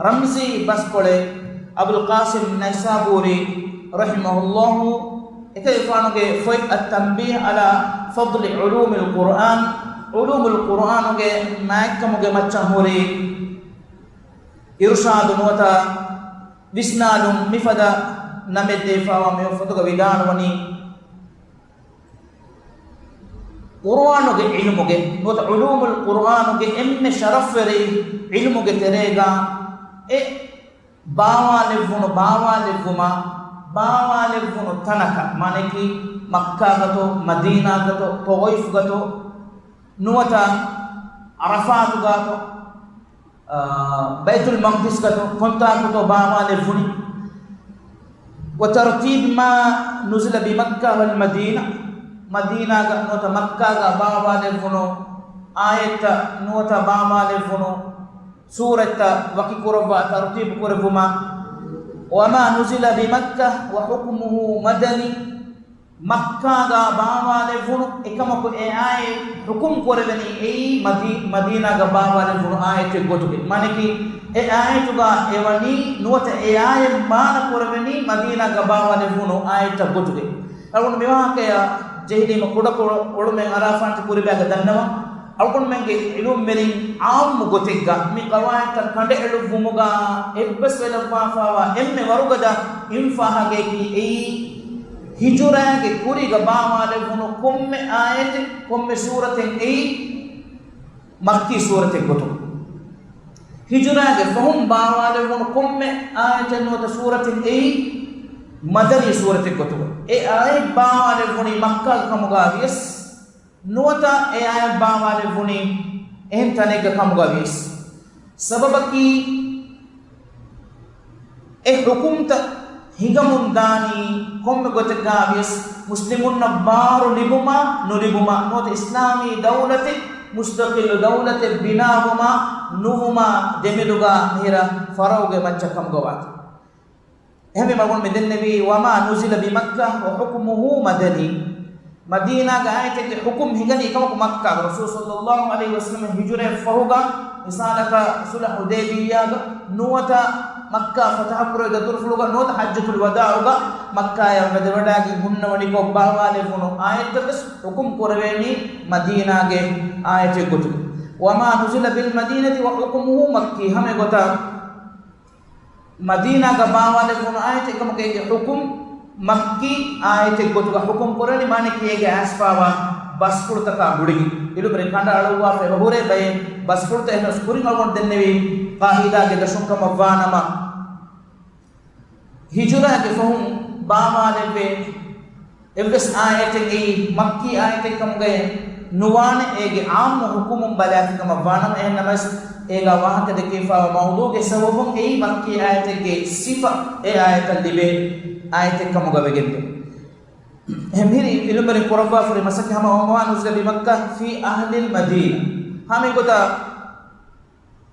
ރަމްޒީ ބަސްކޮޅެއް އަބުލް ޤާސިމް ނައިސާބޫރީ ރަޙިމަހުﷲ އެކަލޭގެފާނުގެ ފޮތް އައްތަންބީހު ޢަލާ ފަޟްލި ޢުލޫމިލް ޤުރުއާން، ޢުލޫމުލް ޤުރުއާނުގެ މާތްކަމުގެ މައްޗަށް ހުރި އިރުޝާދު ނުވަތަ ވިސްނާލުން މިފަދަ ނަމެއް ދީފަވާ މި ފޮތުގަ ވިދާޅުވަނީ، ޤުރުއާނުގެ ޢިލްމުގެ ނުވަތަ ޢުލޫމުލް ޤުރުއާނުގެ އެންމެ ޝަރަފްވެރި ޢިލްމުގެ ތެރޭގަ އެ ބާވާލެއްވުނު، ބާވާލެއްވުމާ، ބާވާލެއްވުނު ތަނަކަށް، މާނައަކީ މައްކާގަތޯ، މަދީނާގަތޯ، ޠާއިފުގަތޯ، ނުވަތަ ޢަރަފާތުގަތޯ، އާ، ބައިތުލް މަޤްދިސްގަތޯ، ކޮންތާކުތޯ ބާވާލެއްވުނީ؟ وترتيب ما نزل بمكة والمدينة، މަދީނާގަ ނުވަތަ މައްކާގަ ބާވާލެއްވުނު އާޔަތްތައް ނުވަތަ ބާވާލެއްވުނު ސޫރަތްތައް ވަކިކުރައްވާ ތަރުތީބު ކުރެއްވުމަށް، وما نزل بمكة وحكمه مدني، މައްކާގަ ބާވާލެއްވުނު އެކަމަކު އެ އާޔަތް ޙުކުމް ކުރެވެނީ އެއީ މަދީ-، މަދީނާގަ ބާވާލެއްވުނު އާޔަތެއް ގޮތުގައި. މާނައަކީ އެ އާޔަތުގަ އެވަނީ ނުވަތަ އެ އާޔަތް މާނަ ކުރެވެނީ މަދީނާގަ ބާވާލެއްވުނު އާޔަތްތައް ގޮތުގައި. އަޅުގަނޑު މިވާހަކަޔަށް ޖެހިލީމަ ކުޑަކޮޅު އޮޅުމެއް އަރާފާންތި ކުރިބައިގަ ދަންނަވަން. އަޅުގަނޑުމެންގެ ޢިލްމުވެރިން ޢާއްމު ގޮތެއްގަ މި ޤަވާޢިދުތައް ކަނޑައެޅުއްވުމުގަ އެއްބަސްވެލައްވާފައިވާ އެންމެ ވަރުގަދަ އިންފާހަގައަކީ އެއީ، ހިޖުރާގެ ކުރީގަ ބާވާލެއްވުނު ކޮންމެ އާޔަތެއް، ކޮންމެ ސޫރަތެއް އެއީ މައްކީ ސޫރަތެއް ގޮތުގަ. ހިޖުރާގެ ފަހުން ބާވާލެއްވުނު ކޮންމެ އާޔަތެއް ނުވަތަ ސޫރަތެއް އެއީ މަދަނީ ސޫރަތެއް ގޮތުގަ. އެ އާޔަތް ބާވާލެއްވުނީ މައްކާގަ ކަމުގަ ވިޔަސް، ނުވަތަ އެ އާޔަތް ބާވާލެއްވުނީ އެހެން ތަނެއްގަ ކަމުގަ ވިޔަސް. ސަބަބަކީ، އެ ޙުކުމްތައް ހިނގަމުން ދާނީ ކޮންމެ ގޮތެއްގަ ވިޔަސް، މުސްލިމުންނަށް ބާރު ލިބުމާ ނުލިބުމާ، ނުވަތަ އިސްލާމީ ދައުލަތެއް، މުސްތަޤިއްލު ދައުލަތެއް ބިނާވުމާ ނުވުމާ ދެމެދުގަ މިހިރަ ފަރައުގެ މައްޗަށް ކަމުގަ ވާތީ. އެހެންވީމަ އަޅުގަނޑު މި ދެންނެވީ، وما نزل بمكة وحكمه مدني. މަދީނާގެ އާޔަތެއްގެ ޙުކުމް ހިނގަނީ ކަމަކު މައްކާގަ، ރަސޫލު ޞައްލައްލާހު ޢަލައިހި ވަސައްލަމަ ހިޖުރައަށް ފަހުގަ، މިސާލަކަށް ޞުލްޙު ޙުދައިބިއްޔާގަ، ނުވަތަ މައްކާ ފަތަޙަ ކުރެވި ދަތުރުފުޅުގަ، ނުވަތަ ޙައްޖަތުލް ވަދާޢުގަ، މައްކާޔަށް ވަދެވަޑައިގެން ހުންނަވަނިކޮށް ބާވާލެވުނު އާޔަތްތައް ވެސް ޙުކުމް ކުރެވޭނީ މަދީނާގެ އާޔަތެއް ގޮތުގަ. وما نزل بالمدينة وحكمه مكي، ހަމަ ގޮތަށް މަދީނާގަ ބާވާލެވުނު އާޔަތެއް ކަމަކު އޭގެ ޙުކުމް މައްކީ އާޔަތެއް ގޮތުގަ ޙުކުމް ކުރަނީ، މާނައަކީ އޭގެ އައިސްފާވާ ބަސްފުޅުތަކާ ގުޅިގެން. އިލުމުވެރިން ކަނޑައަޅުއްވާފަ އެބަ ހުރޭ ބައެއް ބަސްފުޅުތައް. އެހެނަސް ކުރިން އަޅުގަނޑު ދެންނެވީ ޤާޢިދާގެ ދަށުން ކަމަށްވާނަމަ، ހިޖުރާގެ ފަހުން ބާވާލެއްވޭ އެއްވެސް އާޔަތެއް އެއީ މައްކީ އާޔަތެއް ކަމުގައެއް ނުވާނެ، އޭގެ ޢާއްމު ޙުކުމުން ބަލާފި ކަމަށް ވާނަމަ، އެހެންނަމަވެސް އޭގާ ވާހަކަ ދެކެވިފައިވާ މައުޟޫޢުގެ ސަބަބުން އެއީ މައްކީ އާޔަތެއްގެ ސިފަ އެ އާޔަތަށް ލިބޭ އާޔަތެއް ކަމުގަ ވެގެންދޭ. އެހެން މިހިރީ އިލްމުވެރިން ކުރައްވާފަ ހުރި މަސައްކަތް ހަމަ، وما نزل بمكة في أهل المدينة. ހަމަ އެގޮތަށް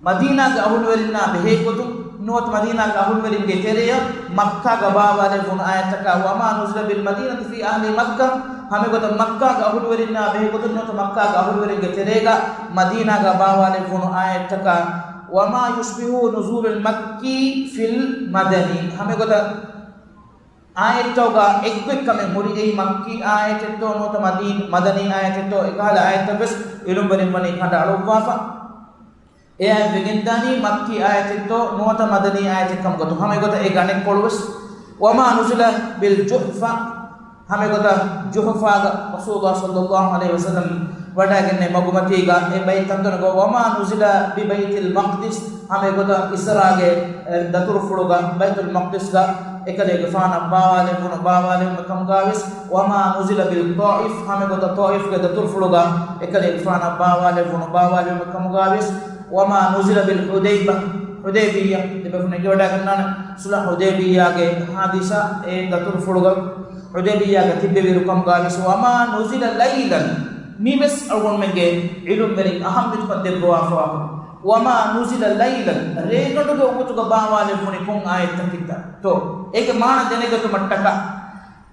މަދީނާގެ އަހުލުވެރިންނާ ބެހޭ ގޮތުން، ނުވަތަ މަދީނާގެ އަހުލުވެރިންގެ ތެރެއަށް މައްކާގަ ބާވާލެވުނު އާޔަތަކާ، وما نزل بالمدينة في أهل مكة، ހަމަ އެގޮތަށް މައްކާގެ އަހުލުވެރިންނާ ބެހޭ ގޮތުން، ނުވަތަ މައްކާގެ އަހުލުވެރިންގެ ތެރޭގަ މަދީނާގަ ބާވާލެވުނު އާޔަތަކާ، وما يشبه نزول المكي في المدني. ހަމައެގޮތަށް އާޔަތްތަކުގަ އެއްގޮތްކަމެއް ހުރި އެއީ މައްކީ އާޔަތެއްތޯ ނުވަތަ މަދީ-، މަދަނީ އާޔަތެއްތޯ، އެކަހަލަ އާޔަތްތައްވެސް ޢިލްމުވެރިން ވަނީ ކަނޑައަޅުއްވާފަ. އެއާއެއް ވެގެންދާނީ މައްކީ އާޔަތެއްތޯ ނުވަތަ މަދަނީ އާޔަތެއްކަމުގަތު. ހަމައެގޮތަށް އެ ގަނެއްކޮޅުވެސް. وما نزل بالجحفة، ހަމައެގޮތަށް ޖުޙުފާގަ ރަސޫލުﷲ ޞައްލަﷲ ޢަލައިހި ވަސައްލަމް ވަޑައިގެންނެވި މަގުމަތީގަ އެ ބައިތި ތަންތަނުގަ، وما نزل ببيت المقدس، ހަމައެގޮތަށް އިސްރާގެ، އެ، ދަތުރުފުޅުގަ ބައިތުލް މަޤްދިސްގަ އެކަލޭގެފާނަށް ބާވާލެއްވުނު ބާވާލެއްވުމެއް ކަމުގަވެސް، وما نزل بالطائف، ހަމައެގޮތަށް ޠާއިފްގެ ދަތުރުފުޅުގަ އެކަލޭގެފާނަށް ބާވާލެއްވުނު ބާވާލެއްވުމެއް ކަމުގަވެސް، وما نزل بالحديبة، ޙުދައިބިއްޔާ، ދެބޭފުޅުން އެނގިވަޑައިގަންނާނެ ޞުލްޙު ޙުދައިބިއްޔާގެ ޙާދިސާ، އެ ދަތުރުފުޅުގަ ޙުދައިބިއްޔާގަ ތިއްބެވިއިރު ކަމުގަވެސް، وما نزل ليلا، މިވެސް އަޅުގަނޑުމެންގެ ޢިލްމުވެރިން އަހައްމިއްކަން ދެއްވަވާފަވާ، وما نزل ليلا، ރޭގަނޑުގެ ވަގުތުގަ ބާވާލެއްވުނީ ކޮން އާޔަތްތަކެއްތޯ؟ އޭގެ މާނަ ދެނެގަތުމަށްޓަކާ،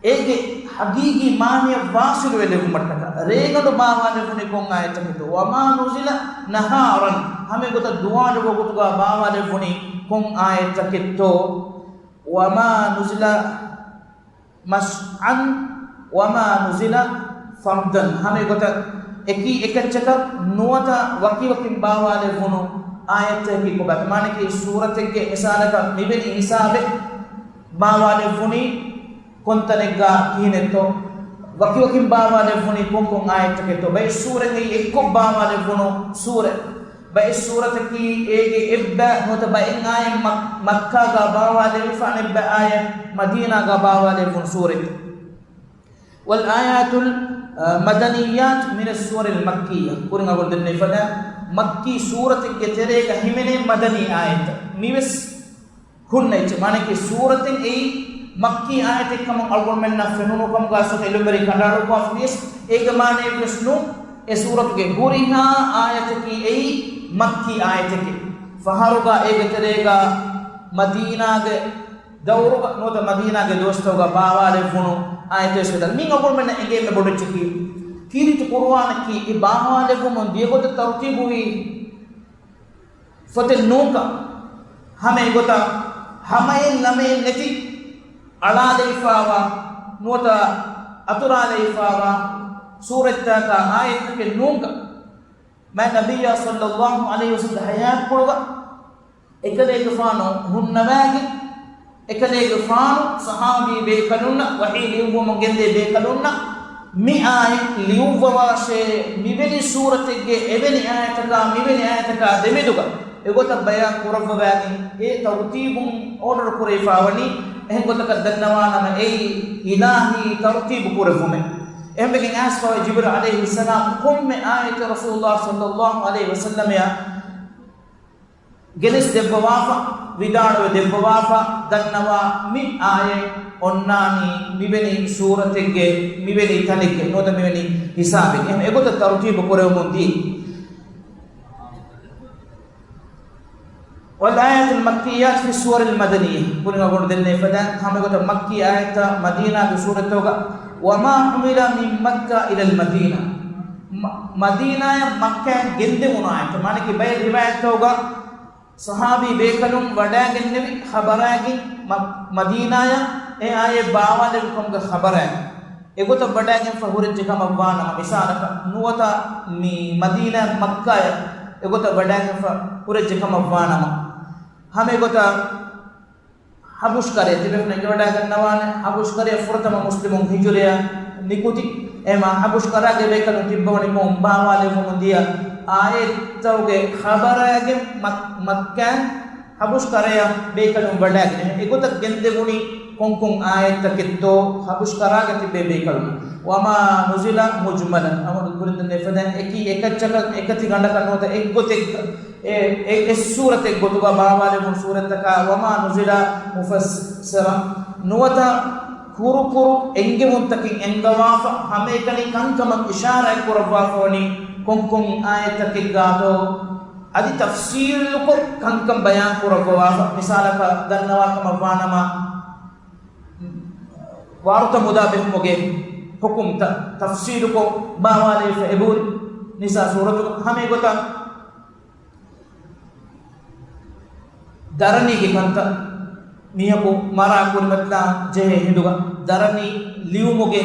އޭގެ ޙަޤީޤީ މާނަޔަށް ވާޞިލުވެލެއްވުމަށްޓަކާ، ރޭގަނޑު ބާވާލެއްވުނީ ކޮން އާޔަތްތަކެއްތޯ؟ وما نزل نهارا، ހަމައެގޮތަށް ދުވާލު ވަގުތުގަ ބާވާލެއްވުނީ ކޮން އާޔަތްތަކެއްތޯ؟ وما نزل مسحا، وما نزل فردا، ހަމައެގޮތަށް އެކީ އެކައްޗަކަށް ނުވަތަ ވަކިވަކިން ބާވާލެއްވުނު އާޔަތްތަކަކީ ކޮބާތޯ؟ މާނައަކީ ސޫރަތެއްގެ މިސާލަކަށް މިވެނި ހިސާބެއް ބާވާލެއްވުނީ ކޮންތަނެއްގަ ކިހިނެއްތޯ؟ ވަކިވަކިން ބާވާލެއްވުނީ ކޮންކޮން އާޔަތްތަކެއްތޯ؟ ބައެއް ސޫރަތް އެއީ އެއްކޮށް ބާވާލެއްވުނު ސޫރަތް. ބައެއް ސޫރަތަކީ އޭގެ އެއްބައި ނުވަތަ ބައެއް އާޔަތް މަ-، މައްކާގަ ބާވާލެވިފަ، އަނެއްބައި އާޔަތް މަދީނާގަ ބާވާލެވުނު ސޫރަތް. والآيات المدنيات من السور المكية. ކުރިން އަޅުގަނޑު ދެންނެވި ފަދަ މައްކީ ސޫރަތެއްގެ ތެރޭގަ ހިމެނޭ މަދަނީ އާޔަތްތައް. މިވެސް ހުންނަ އެއްޗެއް. މާނައަކީ ސޫރަތެއް އެއީ މައްކީ އާޔަތެއް ކަމަށް އަޅުގަނޑުމެންނަށް ފެނުނު ކަމުގަ ސޯތު ޢިލްމުވެރިން ކަނޑައަޅުއްވާފަ ވިޔަސް، އޭގެ މާނައެއްވެސް ނޫން. އެ ސޫރަތުގެ ހުރިހާ އާޔަތަކީ އެއީ މައްކީ އާޔަތެކޭ. ފަހަރުގަ އޭގެ ތެރޭގަ މަދީނާގެ ދައުރުގަ ނުވަތަ މަދީނާގެ ދުވަސްތަކުގަ ބާވާލެއްވުނު އާޔަތެއްވެސް ވެދާނެ. މިއިން އަޅުގަނޑުމެންނަށް އެނގޭނެ ބޮޑު އެއްޗަކީ، ކީރިތި ޤުރުއާނަކީ އެ ބާވާލެއްވުމުން ދިޔަ ގޮތަށް ތަރުތީބުވީ ފޮތެއް ނޫންކަން. ހަމަ އެގޮތަށް ހަމައެއް ނަމެއް ނެތި އަޅާލެވިފައިވާ ނުވަތަ އަތުރާލެވިފައިވާ ސޫރަތްތަކާ އާޔަތްތަކެއް ނޫންކަން. މާތް ނަބިއްޔާ ޞައްލައްލާހު ޢަލައިހި ވަސައްލަމްގެ ޙަޔާތްޕުޅުގަ އެކަލޭގެފާނު ހުންނަވައިގެން، އެކަލޭގެފާނު ޞަޙާބީ ބޭކަލުންނަށް ވަޙީ ލިޔުއްވަމުން ގެންދޭ ބޭކަލުންނަށް މި އާޔަތް ލިޔުއްވަވާށޭ، މިވެނި ސޫރަތެއްގެ އެވެނި އާޔަތަކާ މިވެނި އާޔަތަކާ ދެމެދުގަ އެގޮތަށް ބަޔާން ކުރައްވަވައިގެން އެ ތަރުތީބުން އޯޑަރު ކުރެވިފައިވަނީ. އެހެން ގޮތަކަށް ދަންނަވާނަމަ އެއީ އިލާހީ ތަރުތީބު ކުރެއްވުމެއް. އެހެންވެގެން އައިސްފަވައި ޖިބްރީލް ޢަލައިހިއްސަލާމް ކޮންމެ އާޔަތެއް ރަސޫލުﷲ ޞައްލައްލާހު ޢަލައިހި ވަސައްލަމަޔަށް ގެނެސް ދެއްވަވާފަ، ވިދާޅުވެ ދެއްވަވާފަ ދަންނަވާ މި އާޔަތް އޮންނާނީ މިވެނި ސޫރަތެއްގެ މިވެނި ތަނެއްގެ ނުވަތަ މިވެނި ހިސާބެއް. އެހެން އެގޮތަށް ތަރުތީބު ކުރެވެމުން ދިޔަ. والآيات المكيات في السور المدنية. ކުރިން އަޅުގަނޑު ދެންނެވި ފަދައިން ހަމަ އެގޮތަށް މައްކީ އާޔަތްތައް މަދީނާގެ ސޫރަތްތަކުގަ وما حمل من مكة إلى المدينة. މަ-، މަދީނާއަށް މައްކާއިން ގެންދެވުނު އާޔަތްތައް. މާނައަކީ ބައެއް ރިވާޔަތްތަކުގަ ޞަޙާބީ ބޭކަލުން ވަޑައިގެންނެވި ޚަބަރާގެން މަ-، މަދީނާއަށް އެ އާޔަތް ބާވާލެއްވިކަމުގެ ޚަބަރާގެން. އެގޮތަށް ވަޑައިގެންފަ ހުރެއްޖެ ކަމަށްވާނަމަ، މިސާލަކަށް ނުވަތަ މި މަދީނާއަށް މައްކާއަށް އެގޮތަށް ވަޑައިގެންފަ ހުރެއްޖެ ކަމަށްވާނަމަ، ހަމަ އެގޮތަށް ޙަބަޝް ކަރަޔަށް ތިބޭފުޅުން އެނގިވަޑައިގަންނަވާނެ، ޙަބަޝް ކަރަޔަށް ފުރަތަމަ މުސްލިމުން ހިޖުރަޔަށް ނިކުތީ. އެހެންވީމަ ޙަބަޝް ކަރާގެ ބޭކަލުން ތިއްބަވަނީ ކޮން ބާވާލެވުމުން ދިޔަ އާޔަތްތަކުގެ ޚަބަރާގެން މަ-، މައްކާއިން ޙަބަޝް ކަރަޔަށް ބޭކަލުން ވަޑައިގެން. އެގޮތަށް ގެންދެވުނީ ކޮންކޮން އާޔަތްތަކެއްތޯ ޙަބަޝް ކަރާގަ ތިބޭ ބޭކަލުން. وما نزل مجملا. އަޅުގަނޑު ކުރިން ދެންނެވި ފަދައިން އެކީ އެކައްޗަކަށް އެކަތި ގަނޑަކަށް ނުވަތަ އެއްގޮތެއްގަ އެ، އެ، އެއް ސޫރަތެއް ގޮތުގަ ބާވާލެވުނު ސޫރަތްތަކާ، وما نزل مفسرا، ނުވަތަ ކުރުކުރު އެންގެވުންތަކެއް އެންގަވާފަ، ހަމައެކަނި ކަންކަމަށް އިޝާރާތް ކުރައްވާފަވަނީ ކޮންކޮން އާޔަތްތަކެއްގާތޯ، އަދި ތަފްޞީލުކޮށް ކަންކަން ބަޔާން ކުރައްވަވާފަ، މިސާލަކަށް ދަންނަވާކަމަށްވާނަމަ، ވާރުތަ މުދާ ބެހުމުގެ ޙުކުމްތައް ތަފްޞީލުކޮށް ބާވާލެވިފަ އެބަހުރި ނިސާ ސޫރަތުގަ. ހަމައެގޮތަށް ދަރަނީގެ ކަންތައް މީހަކު މަރާ ކުރިމަތިލާން ޖެހޭ ހިނދުގަ، ދަރަނީ ލިޔުމުގެ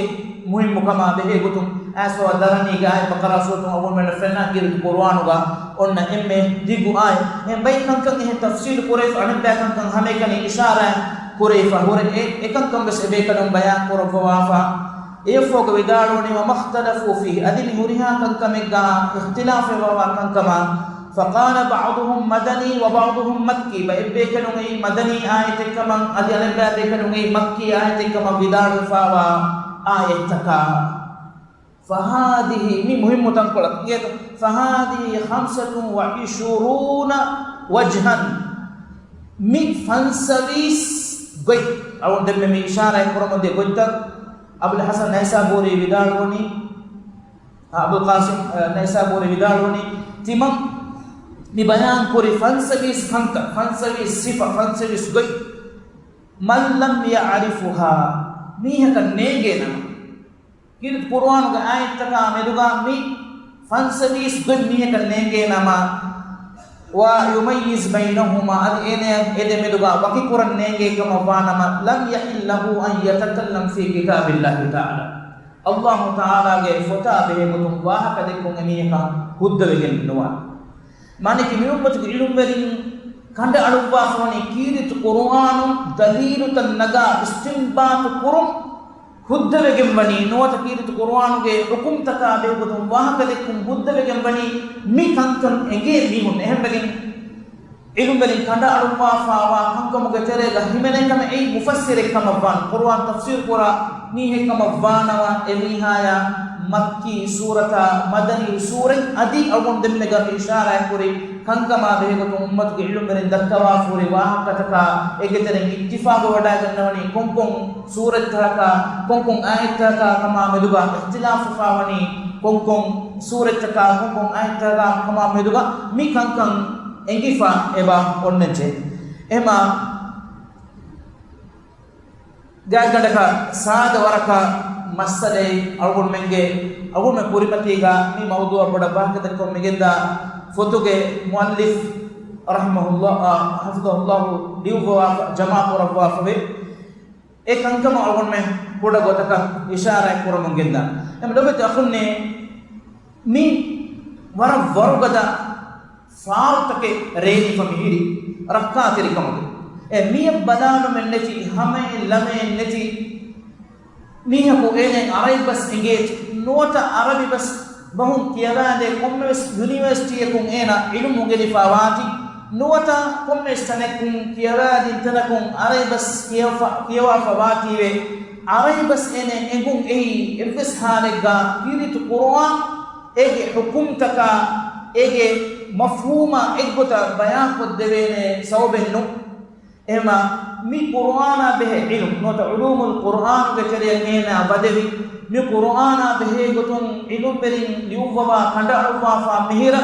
މުހިއްމުކަމާ ބެހޭ ގޮތުން އައިސްފަވާ ދަރަނީގެ އާޔަތް ބަޤަރާ ސޫރަތުން އަޅުގަނޑުމެންނަށް ފެންނަ ކީރިތި ޤުރުއާނުގަ އޮންނަ އެންމެ ދިގު އާޔަތް. އެހެން ބައެއް ކަންކަން އެހެން ތަފްސީލު ކުރެވިފަ، އަނެއްބައި ކަންކަން ހަމައެކަނި އިޝާރާތް ކުރެވިފަ ހުރެ، އެ އެކަންކަން ވެސް އެބޭކަލުން ބަޔާން ކުރައްވަވާފަ. އެއަށްފަހުގަ ވިދާޅުވަނީ، وما اختلفوا فيه، އަދި މި ހުރިހާ ކަންކަމެއްގަ އިޚްތިލާފެއް ވާ ކަންކަމަށް، فقال بعضهم مدني وبعضهم مكي، ބައެއްބޭކަލުން އެއީ މަދަނީ އާޔަތެއްކަމަށް، އަދި އަނެއްބައިބޭކަލުން އެއީ މައްކީ އާޔަތެއްކަމަށް ވިދާޅުވެފަވާ އާޔަތްތަކާ. فهذه، މި މުހިއްމު ތަންކޮޅަކަށް އިނގޭތޯ؟ فهذه خمسة وعشرون وجها، މި ފަންސަވީސް ގޮތް. އަޅުގަނޑު ދެންމެ މި އިޝާރާތް ކުރަމުންދިޔަ ގޮތްތައް އަބުލް ޙަސަން ނައިސާބޫރީ ވިދާޅުވަނީ، އަބުލް ޤާސިމް، އަ، ނައިސާބޫރީ ވިދާޅުވަނީ، ތިމަން މި ބަޔާން ކުރި ފަންސަވީސް ކަންތައް، ފަންސަވީސް ސިފަ، ފަންސަވީސް ގޮތް، من لم يعرفها، މީހަކަށް ނޭނގޭ ނަމަ، ކީރިތި ޤުރުއާނުގެ އާޔަތްތަކާ މެދުގަ މި ފަންސަވީސް ގޮތް މީހަކަށް ނޭނގޭ ނަމަ، ويميز بينهما، އަދި އޭނަޔަށް އެ ދެ މެދުގަ ވަކިކުރަން ނޭނގޭ ކަމަށް ވާ ނަމަ، لم يحل له أن يتكلم في كتاب الله تعالى. ﷲ ތަޢާލާގެ ފޮތާ ބެހޭ ގޮތުން ވާހަކަ ދެއްކުން އެމީހަކަށް ހުއްދަވެގެން ނުވާނެ. މާނައަކީ މި އުއްމަތުގެ ޢިލްމުވެރިން ކަނޑައަޅުއްވާފަވަނީ ކީރިތި ޤުރުއާނުން ދަލީލުތައް ނަގާ އިސްތިންބާޠު ކުރުން ހުއްދަވެގެން ވަނީ، ނުވަތަ ކީރިތި ޤުރުއާނުގެ ޙުކުމްތަކާ ބެހޭގޮތުން ވާހަކަ ދެއްކުން ހުއްދަވެގެން ވަނީ މި ކަންކަން އެނގޭ މީހުން. އެހެންވެގެން ޢިލްމުވެރިން ކަނޑައަޅުއްވާފަވާ ކަންކަމުގެ ތެރޭގަ ހިމެނޭ ކަމެއް އެއީ މުފައްސިރެއް ކަމަށްވާން. ޤުރުއާން ތަފްސީރު ކުރާ މީހެއް ކަމަށް ވާނަމަ، އެމީހާޔާ މައްކީ ސޫރަތާ މަދަނީ ސޫރަތް އަދި އަޅުގަނޑު ދެންމެ ގަ އިޝާރާތް ކުރި ކަންކަމާ ބެހޭގޮތުން އުއްމަތުގެ ޢިލްމުވެރިން ދައްކަވާފަހުރި ވާހަކަތަކާ އޭގެ ތެރެއިން އިއްތިފާގު ވަޑައިގަންނަވަނީ ކޮންކޮން ސޫރަތްތަކާ، ކޮންކޮން އާޔަތްތަކާ ކަމާ މެދުގަ އިޚްތިލާފުވެފަވަނީ ކޮންކޮން ސޫރަތްތަކާ، ކޮންކޮން އާޔަތްތަކާ ކަމާ މެދުގަ މި ކަންކަން އެނގިފަ އެބަ އޮންނަންޖެހޭ. އެހެމާ ގާތްގަނޑަކަށް ސާދަ ވަރަކަށް މައްސަލައެއް އަޅުގަނޑުމެންގެ، އަޅުގަނޑުމެން ކުރިމަތީގަ މި މައުޟޫޢަށް ބޮޑަށް ވާހަކަދައްކަމުން މިގެންދާ ފޮތުގެ މުއައްލިފް ރަޙިމަހުﷲ، އާ، ޙަފިޡަހުﷲ ލިޔުއްވަވާފަ، ޖަމާކުރައްވާފަވޭ. އެ ކަންކަމަށް އަޅުގަނޑުމެން ކުޑަ ގޮތަކަށް އިޝާރާތް ކުރަމުން ގެންދާ. އެމަ ލޮބެތި އަޚުންނޭ، މި ވަރަށް ވަރުގަދަ ފާރުތަކެއް ރޭނިފަ މިހިރީ ރައްކާތެރިކަމުގެ. އެ މިއަށް ބަލާނަމެއް ނެތި، ހަމައެއް ލަމައެއް ނެތި މީހަކު އޭނައަށް ޢަރަބި ބަސް އެނގޭތި. ނުވަތަ ޢަރަބި ބަސް ބަހުން ކިޔަވާދޭ ކޮންމެވެސް ޔުނިވަރސިޓީއަކުން އޭނަ ޢިލްމު އުނގެނިފަ ވާތި. ނުވަތަ ކޮންމެވެސް ތަނެއްކުން ކިޔަވާދިން ތަނަކުން ޢަރަބި ބަސް ކިޔަވާފަ، ކިޔަވާފަ ވާތީވެ، ޢަރަބި ބަސް އޭނައަށް އެނގުން އެއީ އެއްވެސް ޙާލެއްގަ ކީރިތި ޤުރުއާން އޭގެ ޙުކުމްތަކާ، އޭގެ މަފްހޫމާ އެއްގޮތަށް ބަޔާންކޮށްދެވޭނެ ސަބަބެއް ނޫން. އެހެމާ މި ޤުރުއާނާ ބެހޭ ޢިލްމު ނުވަތަ ޢުލޫމުލް ޤުރުއާނުގެ ތެރެއަށް އޭނާ ވަދެވި، މި ޤުރުއާނާ ބެހޭ ގޮތުން ޢިލްމުވެރިން ލިޔުއްވަވާ ކަނޑައަޅުއްވާފާ މިހިރަ،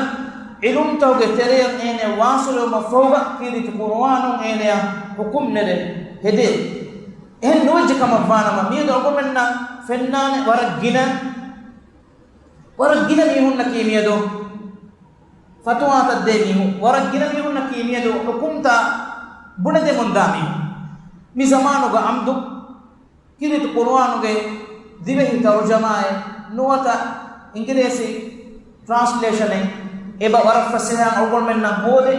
ޢިލްމުތަކުގެ ތެރެއަށް އޭނަ ވާޞިލުވުމަށްފަހުގަ ކީރިތި ޤުރުއާނުން އޭނަޔަށް ޙުކުމް ނެރެ ހެދޭ. އެހެން ނުވެއްޖެ ކަމަށްވާނަމަ، މިއަދު އަޅުގަނޑުމެންނަށް ފެންނާނެ ވަރަށް ގިނަ، ވަރަށް ގިނަ މީހުންނަކީ މިއަދު ފަތުވާތައް ދޭ މީހުން، ވަރަށް ގިނަ މީހުންނަކީ މިއަދު ޙުކުމްތައް ބުނެދެމުންދާ މީހުން. މި ޒަމާނުގަ ޢަމްދު ކީރިތި ޤުރުއާނުގެ ދިވެހި ތަރުޖަމާއެއް ނުވަތަ އިނގިރޭސި ޓްރާންސްލޭޝަނެއް އެބަ ވަރަށް ފަސޭހައިން އަޅުގަނޑުމެންނަށް ހޯދޭ.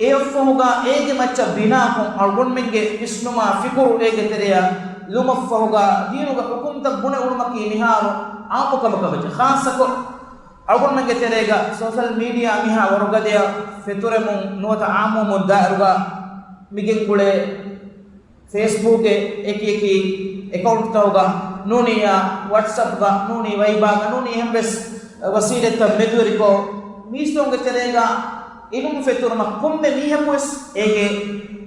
އެއަށްފަހުގަ އޭގެ މައްޗަށް ބިނާކޮށް އަޅުގަނޑުމެންގެ ވިސްނުމާ ފިކުރު އޭގެ ތެރެއަށް ލުމަށްފަހުގަ ދީނުގެ ޙުކުމްތައް ބުނެ އުޅުމަކީ މިހާރު ޢާއްމު ކަމަކަށް ވެއްޖެ. ޚާއްޞަކޮށް އަޅުގަނޑުމެންގެ ތެރޭގަ ސޯޝަލް މީޑިއާ މިހާ ވަރުގަދަޔަށް ފެތުރެމުން ނުވަތަ ޢާއްމުވުމުން ދާއިރުގަ މިގެންގުޅޭ ފޭސްބުކްގެ އެކި އެކި އެކައުންޓްތަކުގަ ނޫނީ، ވަޓްސްއެޕްގަ ނޫނީ، ވައިބާގަ ނޫނީ، އެހެންވެސް ވަސީލަތްތައް މެދުވެރިކޮށް، މީސްތަކުންގެ ތެރޭގަ ޢިލްމު ފެތުރުމަށް ކޮންމެ މީހަކުވެސް އޭގެ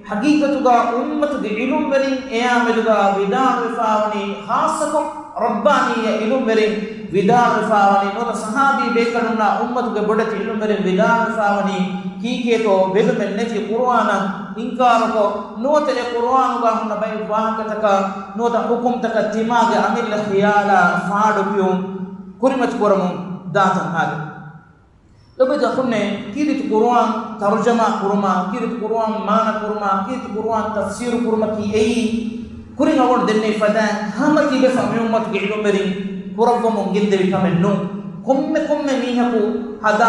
ޙަޤީޤަތުގަ އުއްމަތުގެ ޢިލްމުވެރިން އެއާ މެދުގަ ވިދާޅުވެފަވަނީ، ޚާއްޞަކޮށް ރައްބާނީއްޔަ ޢިލްމުވެރިން ވިދާޅުވެފަވަނީ، ނުވަތަ ޞަޙާބީ ބޭކަލުންނާ އުއްމަތުގެ ބޮޑެތި ޢިލްމުވެރިން ވިދާޅުވެފަވަނީ، ކީކޭތޯ ބެލުމެއް ނެތި ޤުރުއާނަށް އިންކާރުކޮށް، ނުވަތަ އެ ޤުރުއާނުގަ ހުންނަ ބައެއް ވާހަކަތަކަށް ނުވަތަ ޙުކުމްތަކަށް ތިމާގެ އަމިއްލަ ޚިޔާލާ ފާޑުކިޔުން ކުރިމަތިކުރަމުން ދާތަން އާދެ. ލޮބުވެތި އަޚުންނޭ، ކީރިތި ޤުރުއާން ތަރުޖަމާ ކުރުމާ، ކީރިތި ޤުރުއާން މާނަ ކުރުމާ، ކީރިތި ޤުރުއާން ތަފްސީރު ކުރުމަކީ އެއީ، ކުރިން އަޅުގަނޑު ދެންނެވި ފަދައިން ހަމަ ތިބެފަ މި އުއްމަތުގެ ޢިލްމުވެރިން ކުރައްވަމުން ގެންދެވި ކަމެއް ނޫން. ކޮންމެ ކޮންމެ މީހަކު ހަދާ،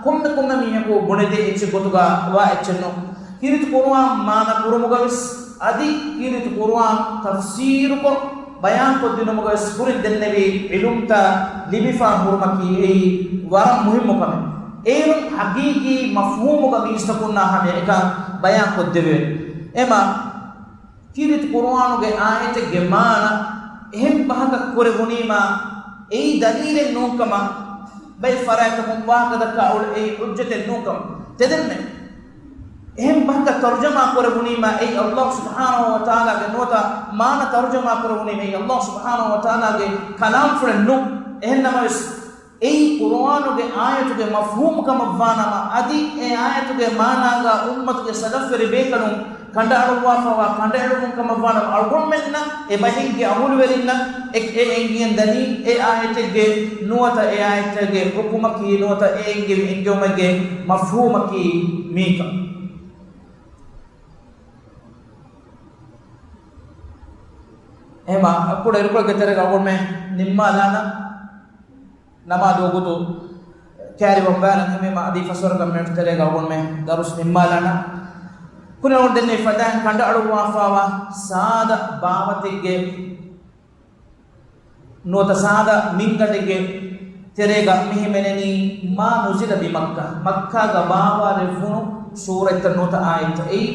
ކޮންމެ ކޮންމެ މީހަކު ބުނެދޭ އެއްޗެއް ގޮތުގަ ވާ އެއްޗެއް ނޫން. ކީރިތި ޤުރުއާން މާނަ ކުރުމުގަވެސް، އަދި ކީރިތި ޤުރުއާން ތަފްސީރުކޮށް، ބަޔާންކޮށްދިނުމުގަވެސް ކުރިން ދެންނެވި ޢިލްމުތައް ލިބިފާ ހުރުމަކީ އެއީ ވަރަށް މުހިއްމު ކަމެއް. އޭރުން ޙަޤީޤީ މަފްހޫމުގަ މީސްތަކުންނާ ހަމައެކަން ބަޔާންކޮށްދެވޭ. އެމާ، ކީރިތި ޤުރުއާނުގެ އާޔަތެއްގެ މާނަ އެހެން ބަހަކަށް ކުރެވުނީމާ، އެއީ ދަލީލެއް ނޫންކަމަށް ބައެއް ފަރާތްތަކުން ވާހަކަ ދައްކާ އުޅެ އެއީ ޙުއްޖަތެއް ނޫންކަމަށް. ތެދެންމެ އެހެން ބަހަކަށް ތަރުޖަމާ ކުރެވުނީމާ އެއީ ﷲ ސުބްޙާނަހޫ ވަތަޢާލާގެ ނުވަތަ މާނަ ތަރުޖަމާ ކުރެވުނީމާ އެއީ ﷲ ސުބްޙާނަހޫ ވަތަޢާލާގެ ކަލާމްފުޅެއް ނޫން. އެހެންނަމަވެސް، އެއީ ޤުރުއާނުގެ އާޔަތުގެ މަފްހޫމު ކަމަށްވާނަމަ، އަދި އެ އާޔަތުގެ މާނާގަ އުއްމަތުގެ ސަލަފްވެރި ބޭކަލުން ކަނޑައަޅުއްވާފައިވާ ކަނޑައެޅުމުން ކަމަށްވާނަމަ، އަޅުގަނޑުމެންނަށް އެ ބަހެއްގެ އަމުލުވެރިންނަށް އެ، އެ އެނގިގެން ދަނީ އެ އާޔަތެއްގެ ނުވަތަ އެ އާޔަތެއްގެ ޙުކުމަކީ ނުވަތަ އެ އެނގެވި އެންގެވުމެއްގެ މަފްހޫމަކީ މީކަން. އެހެމާ ކުޑަ އިރުކޮޅެއްގެ ތެރޭގަ އަޅުގަނޑުމެން ނިންމާލާނަން. ނަމާދު ވަގުތު ކައިރިވަން ވާނަން. އެހެމާ އަދި ފަސްވަރަކަށް މިނެޓު ތެރޭގަ އަޅުގަނޑުމެން ދަރުސް ނިންމާލާނަން. ކުރިން އަޅުގަނޑު ދެންނެވި ފަދައިން ކަނޑައަޅުއްވާފައިވާ ސާދަ ބާވަތެއްގެ ނުވަތަ ސާދަ މިންގަނޑެއްގެ ތެރޭގަ މި ހިމެނެނީ މާ ނުޒިލަ ބިމައްކާ، މައްކާގަ ބާވާލެއްވުނު ސޫރަތްތައް ނުވަތަ އާޔަތްތައް. އެއީ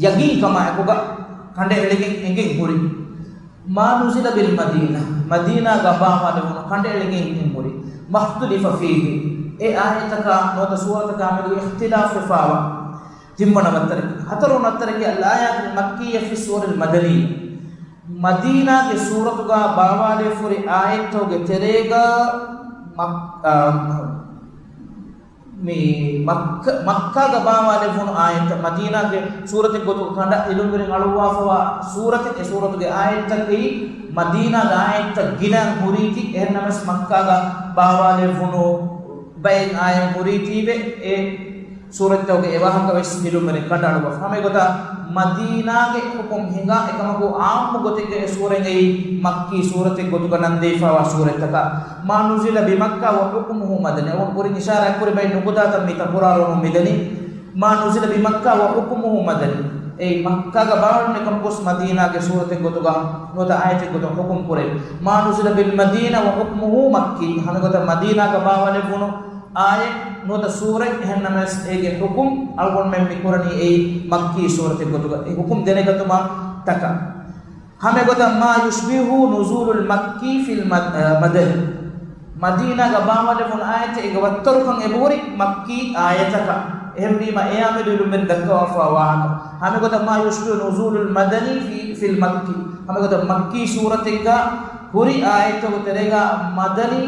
ޔަގީންކަމާއެކުގަ ކަނޑައެޅިގެން އެނގެން ހުރި. މާ ނުޒިލަ ބިލް މަދީނާ، މަދީނާގަ ބާވާލެވުނު ކަނޑައެޅިގެން އެނގެން ހުރި. މަޚްތުލިފަ ފީހި، އެ އާޔަތަކާ ނުވަތަ ސޫރަތަކާ މެދު އިޚްތިލާފްވެފާވާ ތިންވަނަ ވައްތަރަކީ. ހަތަރުވަނަ ވައްތަރަކީ އަލްއާޔާތުލް މައްކިއްޔަ ފިއްސޫރިލް މަދަނީ. މަދީނާގެ ސޫރަތުގަ ބާވާލެވިފަހުރި އާޔަތްތަކުގެ ތެރޭގަ މައް-، އާ، މި މައްކަ-، މައްކާގަ ބާވާލެވުނު އާޔަތްތައް، މަދީނާގެ ސޫރަތެއް ގޮތުގަ ކަނޑައިލުންވެރިން އަޅުއްވާފައިވާ ސޫރަތެއް، އެ ސޫރަތުގެ އާޔަތްތަކީ މަދީނާގެ އާޔަތްތައް ގިނައިން ހުރީތީ، އެހެންނަމަވެސް މައްކާގަ ބާވާލެވުނު ބައެއް އާޔަތް ހުރީތީވެ، އެ ސޫރަތްތަކުގެ އެ ވާހަކަވެސް އިލުމްވެރިން ކަނޑައަޅުއްވާފަ. ހަމައެގޮތަށް މަދީނާގެ ޙުކުމް ހިނގާ އެކަމަކު އާއްމު ގޮތެއްގަ އެ ސޫރަތް އެއީ މައްކީ ސޫރަތެއް ގޮތުގަ ނަންދެވިފައިވާ ސޫރަތްތަކާ. މާ ނުޒިލަ ބިމައްކާ ވަ ޙުކުމުހު މަދަނީ. އަޅުގަނޑު ކުރިން އިޝާރާތްކުރި ބައެއް ނުކުތާތައް މި ތަކުރާރުވަމުން މިދަނީ. މާ ނުޒިލަ ބިމައްކާ ވަ ޙުކުމުހު މަދަނީ. އެއީ މައްކާގަ ބާވާލެވުނު އެކަމަކުވެސް މަދީނާގެ ސޫރަތެއް ގޮތުގަ ނުވަތަ އާޔަތެއް ގޮތުގަ ޙުކުމް ކުރޭ. މާ ނުޒިލަ ބިލް މަދީނާ ވަ ޙުކުމުހު މައްކީ. ހަމައެގޮތަށް މަދީނާގަ ބާވާލެވުނު އާޔަތް ނުވަތަ ސޫރަތް، އެހެންނަމަވެސް އޭގެ ޙުކުމް އަޅުގަނޑުމެން މި ކުރަނީ އެއީ މައްކީ ސޫރަތެއް ގޮތުގަ. އެ ޙުކުމް ދެނެގަތުމަށް ޓަކާ. ހަމައެގޮތަށް މާ ޔުޝްބިހު ނުޒޫލުލް މައްކީ ފިލް މަ-، އަ، މަދަނީ. މަދީނާގަ ބާވާލެވުނު އާޔަތެއް އޭގެ ވައްތަރުކަން އެބަހުރި މައްކީ އާޔަތަކަށް. އެހެންވީމަ އެއާ މެދު އިލުމްވެރިން ދައްކަވާފައިވާ ވާހަކަ. ހަމައެގޮތަށް މާ ޔުޝްބިހު ނުޒޫލުލް މަދަނީ ފީ، ފިލް މައްކީ. ހަމައެގޮތަށް މައްކީ ސޫރަތެއްގަ ހުރި އާޔަތްތަކުގެ ތެރޭގަ މަދަނީ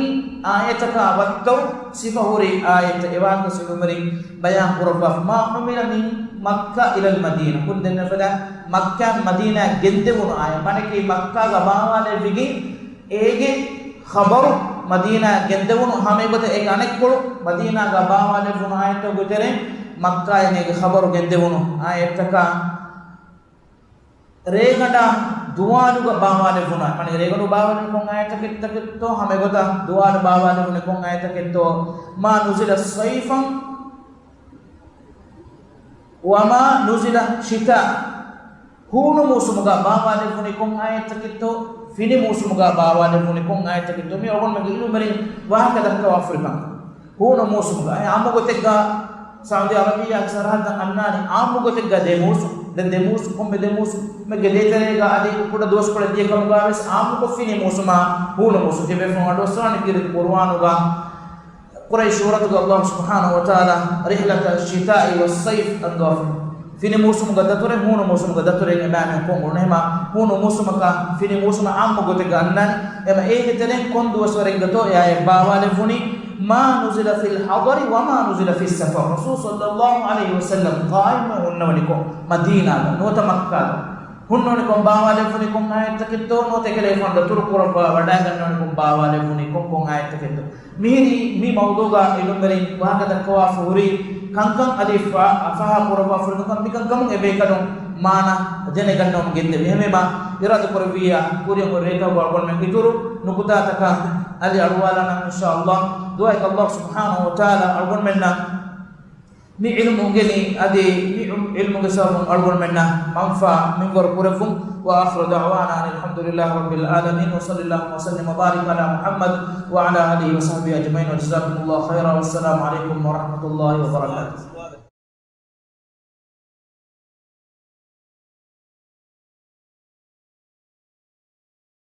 އާޔަތަކާ ވައްތަރު ސިފަ ހުރި އާޔަތްތައް އެވާހަކަ އިލުމްވެރިން ބަޔާން ކުރައްވާފަ. މާ ޙުމިލަ މިން މައްކާ އިލަލް މަދީނާ. ކުރިން ދެންނެވި ފަދައިން މައްކާއިން މަދީނާއަށް ގެންދެވުނު އާޔަތް. މާނައަކީ މައްކާގަ ބާވާލެއްވިގެން އޭގެ ޚަބަރު މަދީނާއަށް ގެންދެވުނު. ހަމައެގޮތަށް އޭގެ އަނެއްކޮޅު މަދީނާގަ ބާވާލެއްވުނު އާޔަތްތަކުގެ ތެރެއިން މައްކާއިން އޭގެ ޚަބަރު ގެންދެވުނު އާޔަތްތަކާ ރޭގަނޑާ ދުވާލުގަ ބާވާލެވުނު. މާނައަކީ ރޭގަނޑު ބާވާލެވުނު ކޮން އާޔަތްތަކެއްތޯ، ހަމައެގޮތަށް ދުވާލު ބާވާލެވުނު ކޮން އާޔަތްތަކެއްތޯ. މާ ނުޒިލަ ޞައިފަން ވަމާ ނުޒިލަ ޝިތާ. ހޫނު މޫސުމުގަ ބާވާލެވުނީ ކޮން އާޔަތްތަކެއްތޯ، ފިނި މޫސުމުގަ ބާވާލެވުނީ ކޮން އާޔަތްތަކެއްތޯ، މި އަޅުގަނޑުމެންގެ އިލުމްވެރިން ވާހަކަ ދައްކަވާފައިވާ ކަން. ހޫނު މޫސުމުގަ، އެ އާއްމު ގޮތެއްގަ ސައުދީ އަރަބިއްޔާގެ ސަރަހައްދަށް އަންނާނީ އާއްމު ގޮތެއްގަ ދެ މޫސުމް. ދެ، ދެ މޫސުމް، ކޮންމެ ދެ މޫސުމެއްގެ ދޭތެރޭގަ އަދި ކުޑަ ދުވަސްކޮޅެއް ދިޔަ ކަމުގަ ވެސް އާއްމުކޮށް ފިނި މޫސުމާ ހޫނު މޫސުމް. ތިބޭފުޅުން އަޑުއައްސަވާނެ ކީރިތި ޤުރުއާނުގަ ޤުރައިޝް ސޫރަތުގަ ﷲ ސުބްޙާނަހޫ ވަތަޢާލާ ރިޙްލަތަ ޝިތާއި ވައްޞައިފް އަންގަވާފަ. ފިނި މޫސުމުގަ ދަތުރެއް، ހޫނު މޫސުމުގަ ދަތުރެއް އެބައިމީހުން އޮންނަ. އެހެމާ ހޫނު މޫސުމަކާ ފިނި މޫސުމަށް އާއްމު ގޮތެއްގަ އަންނާނެ. އެމަ އޭގެ ތެރެއިން ކޮން ދުވަސްވަރެއްގަތޯ އެ އާޔަތް ބާވާލެއްވުނީ، މާ ނުޒިލަ ފިލް ޙަޟަރި ވަމާ ނުޒިލަ ފިއްސަފަރި. ރަސޫލު ޞައްލައްލާހު ޢަލައިހި ވަސައްލަމް ޤާއިމްވެ ހުންނަވަނިކޮށް މަދީނާގަ ނުވަތަ މައްކާގަ. ހުންނޯނިކޮށް ބާވާލެވުނީ ކޮން އާޔަތްތަކެއްތޯ، ނުވަތަ އެކަލޭފާނުގެ ތުރުކުރައްވާ ވަޑައިގަންނޯނިކޮށް ބާވާލެވުނީ ކޮން ކޮން އާޔަތްތަކެއްތޯ. މިހިރީ މި މައުޟޫގަ ޢިލްމުވެރިން ވާހަކަ ދައްކަވާފަ ހުރީ ކަންކަން އަދި ފާ-، ފާހަގަ ކުރައްވާފަ ހުރި ކަންކަން، މިކަންކަމުން އެބޭކަލުން މާނަ ޖެނެގަންނަވަން ގެންދެވި. އެހެންވީމާ، އިރާދަކުރެއްވިއްޔާ ކުރިއަށް ހުރި ރޭތަކުގަ އަޅުގަނޑުމެން އިތުރު ނުކުތާތަކަށް އަލި އަޅުވާލާނަން އިންޝާﷲ. ދުޢާއަކީ ﷲ ސުބްޙާނަހޫ ވަތަޢާލާ އަޅުގަނޑުމެންނަށް މި ޢިލްމު އުނގެނި އަދި މި ޢިލްމުގެ ސަބަބުން އަޅުގަނޑުމެންނަށް މަންފާ މިންވަރު ކުރެއްވުން. وآخر دعوانا أن الحمد لله رب العالمين، وصل اللهم وسلم وبارك على محمد وعلى آله وصحبه أجمعين، وجزاكم الله خيرا، والسلام عليكم ورحمة الله وبركاته.